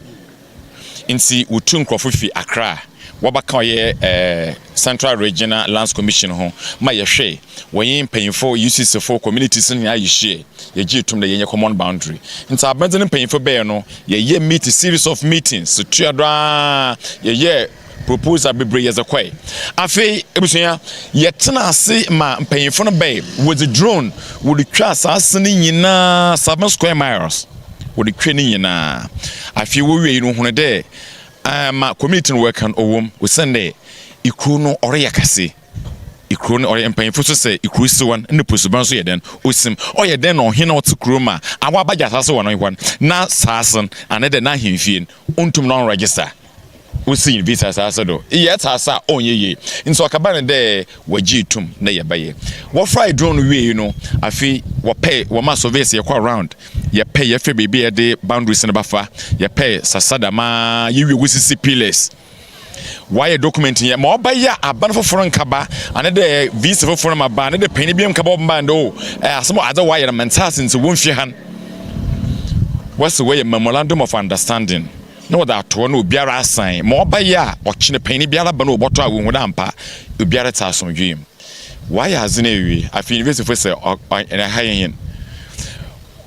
Ntsi wotuu nkorɔfo fi Accra a wɔbɛka ɔyɛ Central Regional Lands Commission ho ma yɛhwɛe, wɔnye mpanyimfo, UCC fo, communities no nyinaa yehyiae, yɛgyee tum dɛ yɛnyɛ common boundary. Ntsi abɛdze no mpanyimfo bɛɛ no, yɛyɛɛ meeting, series of meetings, tua do ara yɛyɛɛ proposal bebree yɛdze kɔe. Afei ebusua, yɛtsenaa ase ma mpanyimfo no bae, wɔdze drone wɔdze twaa asaase no nyina, 7 square miles, wɔdze twaa ne nyina. Afei wowiei no wohun dɛ ma community no wɔreka no ɔwɔ mu osiandɛ ekurow no ɔreyɛ kɛse. Ekurow no ɔreyɛ mpanyimfo so sɛ ekurow si hɔ no na posuban so yɛ dɛn osim. Ɔyɛ dɛn na ɔhen a ɔtse kurow mu a awɔabɛgye asaase wɔ no hɔ no n'asaase no anaa dɛ n'ahemfie no onntum na ɔnnregister. Wosi university asaase do. Eyɛ tse ase a ɔnnyɛ yie. Ntsi ɔkɛba no dɛ wɔgyee tum na yɛbɛyɛ. Wɔfrae drone no wiei no, afei wɔpɛe, wɔmaa surveyors yɛkɔr round, yɛpɛe, yɛhwɛ beebi a yɛde boundaries no bɛfa, yɛpɛe sasa dɛm ara, yewie wosisi pillars. Wɔayɛ document yɛ ma ɔbɛyɛ a aban fofor nnkɛba, anaa dɛ VC fofor no maba, anaa dɛ panyin bi nnkɛba ɔbɛba ndɛ o, asɛm a adze a wɔayɛ no menntse ase ntsi womfi ha no. Wɔse wɔyɛ memorandum of understanding. Na wɔdze ato hɔ na obiara asan ma ɔbɛyɛ a ɔkyena panyin biara ba na ɔbɔtɔ a wohu dɛ ampa obiara tse asomdwee mu. Wɔayɛ adze no ewie, afei universityfo sɛ ɔha hɛn.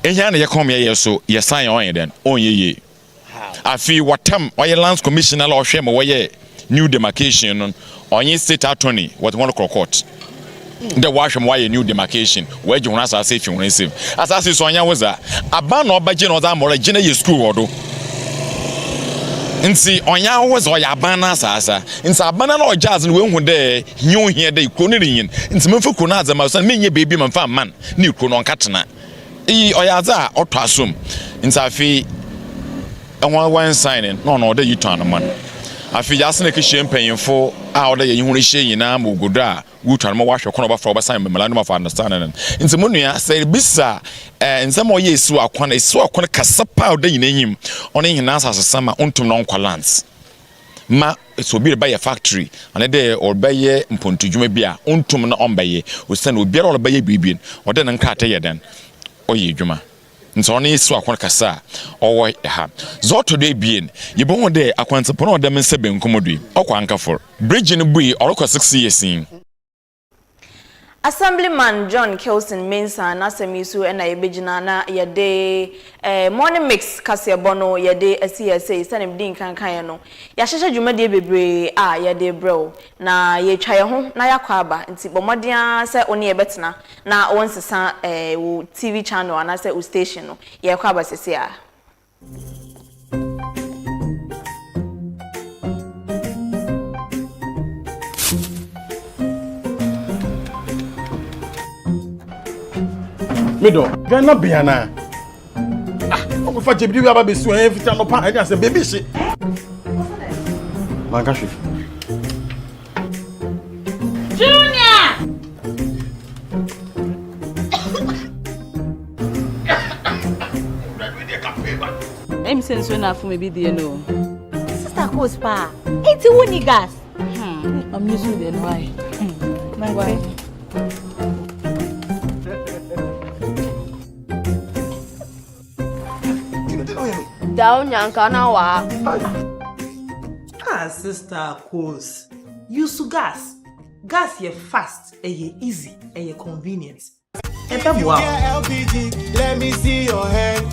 Hɛn na yɛkɔm yɛyɛ so yɛsan a ɔnnyɛ dɛn, ɔnnyɛ yie. Afei wɔtam ɔyɛ lands commissioner la ɔhwɛ ma wɔyɛ new demarcation no, ɔnye state attorney wɔdze hɔn kɔ court. Dɛ wɔahwɛ ma wɔayɛ new demarcation, wɔagye hɔn asaase efi hɔn nsamu. Asaase yi so ɔnnyɛ wo dza. Aban na ɔbɛgye na ɔdze ama wo dɛ gye na yɛ skuul wɔ do. Ntsi ɔnnyɛ awo dza, ɔyɛ aban n'asaase. Ntsi aban no a ɔgye adze no oehu dɛ hia ohia dɛ kurow no rinyin ntsi memfa kurow no adze mma osiandɛ mennyɛ beebi memmfa mma no na kurow no ɔnnkɛtsena. Iyi ɔyɛ adze a ɔtɔ asom. Ntsi afei hɔn wɔnnsan no na ɔno ɔwɔ dɛ yetɔ anoma no. Afei yɛasan ekehyia mpanyimfo a ɔwɔ dɛ yɛnye hɔn hyia nyina ma ogu do a wotwa no ma wɔahwɛ kwan a wɔbɛfa wɔbɛsan memorandum of understanding no. Ntsi mo nua sɛ eribisa eh, ndzɛmba a ɔyɛ esiw akwan, esiw akwan kɛse paa a ɔda nyina enyim, ɔno nye hɛn asasesa ma onntum na ɔnnkɔ lands. Ma sɛ obi rebɛyɛ factory anaa dɛ ɔrebɛyɛ mpontudwuma bi a, onntum na ɔmmbɛyɛ osiandɛ obiara a ɔrebɛyɛ biribi no, ɔwɔ dɛ ne nkrataa yɛ dɛn? Ɔyɛ edwuma. Ntsi ɔno nye siw akwan kɛse a ɔwɔ ha. Dza ɔtɔ do ebien, yebohu dɛ akwantsepɔn a ɔda me nsa bankum do yi, ɔkɔ Ankafor. Bridge no bui ɔrokɔ 6 years nyi. Assemblyman John Kelson Mensah n'asɛm yi so na yɛbɛgyina na yɛde eh, Morning Mix kaseɛbɔ no yɛde asi yɛ sei. Sɛdeɛ medi nkan kaeɛ no, yɛahyehyɛ dwumadie bebree a yɛde rebrɛ wo, na yɛretwa yɛn ho na yɛakɔ aba, nti bɔ mmɔden ara sɛ wo ne yɛn bɛtena na wonsesa eh, wo TV channel anaasɛ wo station no. Yɛrekɔ aba seesei ara. Me dɔ, dwan na bea na. Ah, ɔkɔfa gyebiri wi aba bɛsi wɔn fiti anɔpa ɛne asɛ beebi hye. Manka hwee. Junior! Ɛmi sɛ nsuo na afom ebi deɛ no. Sister Kos paa, enti wo ni gas? Hmm, I'm using the why. Why? Dao nyanka na wa. Ah sister Kos, use gas. Gas yɛ fast, ɛyɛ easy, ɛyɛ convenient. Ɛbɛboa wo. Let me see your hand.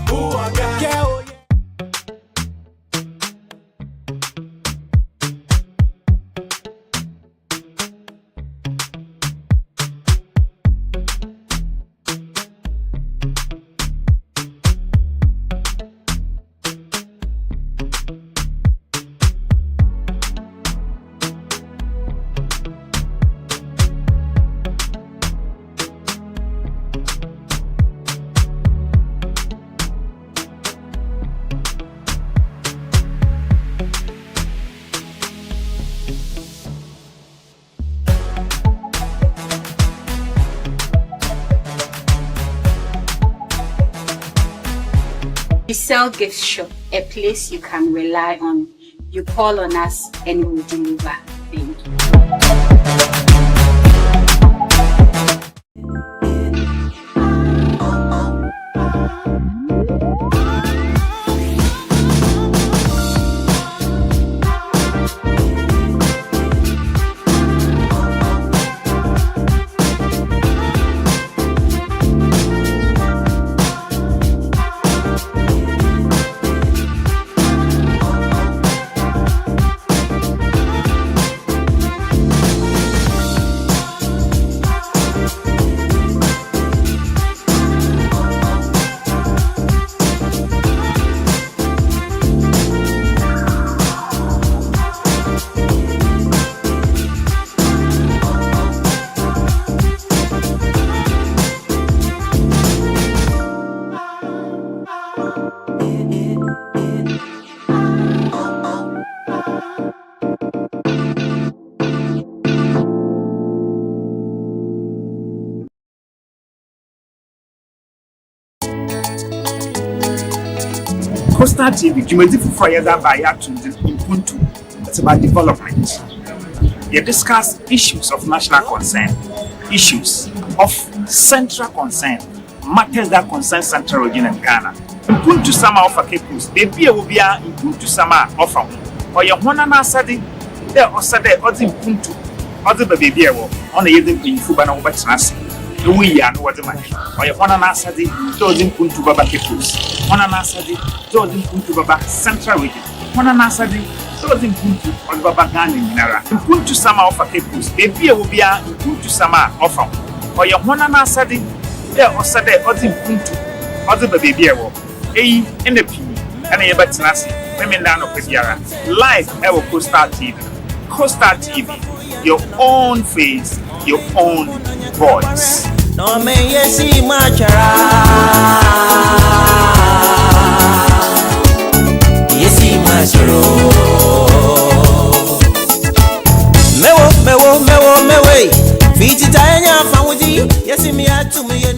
We sell gift shop, a place you can rely on. You call on us and we'll deliver. Thank you. Coastal TV, dwumadzi fofor a yɛdze aba a yɛato no dzin Mpuntu, it's about development. Yɛ discuss issues of national concern, issues of central concern, matters that concern central region and Ghana. Mpuntusɛm a ɔfa Cape Coast, beebi a ɛwɔ biara mpuntusɛm a ɔfa ho. Ɔyɛ hɔn n'asɛdze dɛ ɔsɛ dɛ ɔdze mpuntu ɔdze ba beebi a ɛwɔ. Ɔna yɛdze mpanyimfo ba na wɔbɛtsena ase na woyi ano wɔdze ma hɛn. Ɔyɛ hɔn n'asɛdze dɛ ɔdze mpuntu bɛba Cape Coast. Hɔn n'asɛdze dɛ ɔdze mpuntu bɛba Central Region. Hɔn n'asɛdze Ɔsɛ ɔdze mpuntu ɔdze bɛba Ghana nyinara. Mpuntusɛm a ɔfa Cape Coast, beebi a ɛwɔ biara mpuntusɛm a ɔfa ho. Ɔyɛ hɔn n'asɛdze dɛ ɔsɛ dɛ ɔdze mpuntu ɔdze ba beebi a ɛwɔ. Eyi na pii na yɛbɛtsena ase Memenda anɔpa biara live ɛwɔ Coastal TV. Coastal TV, your own face, your own voice. Mewo, mewo, mewo, mewe. Fiti ta enya fa wuji. Yesi mi atumi.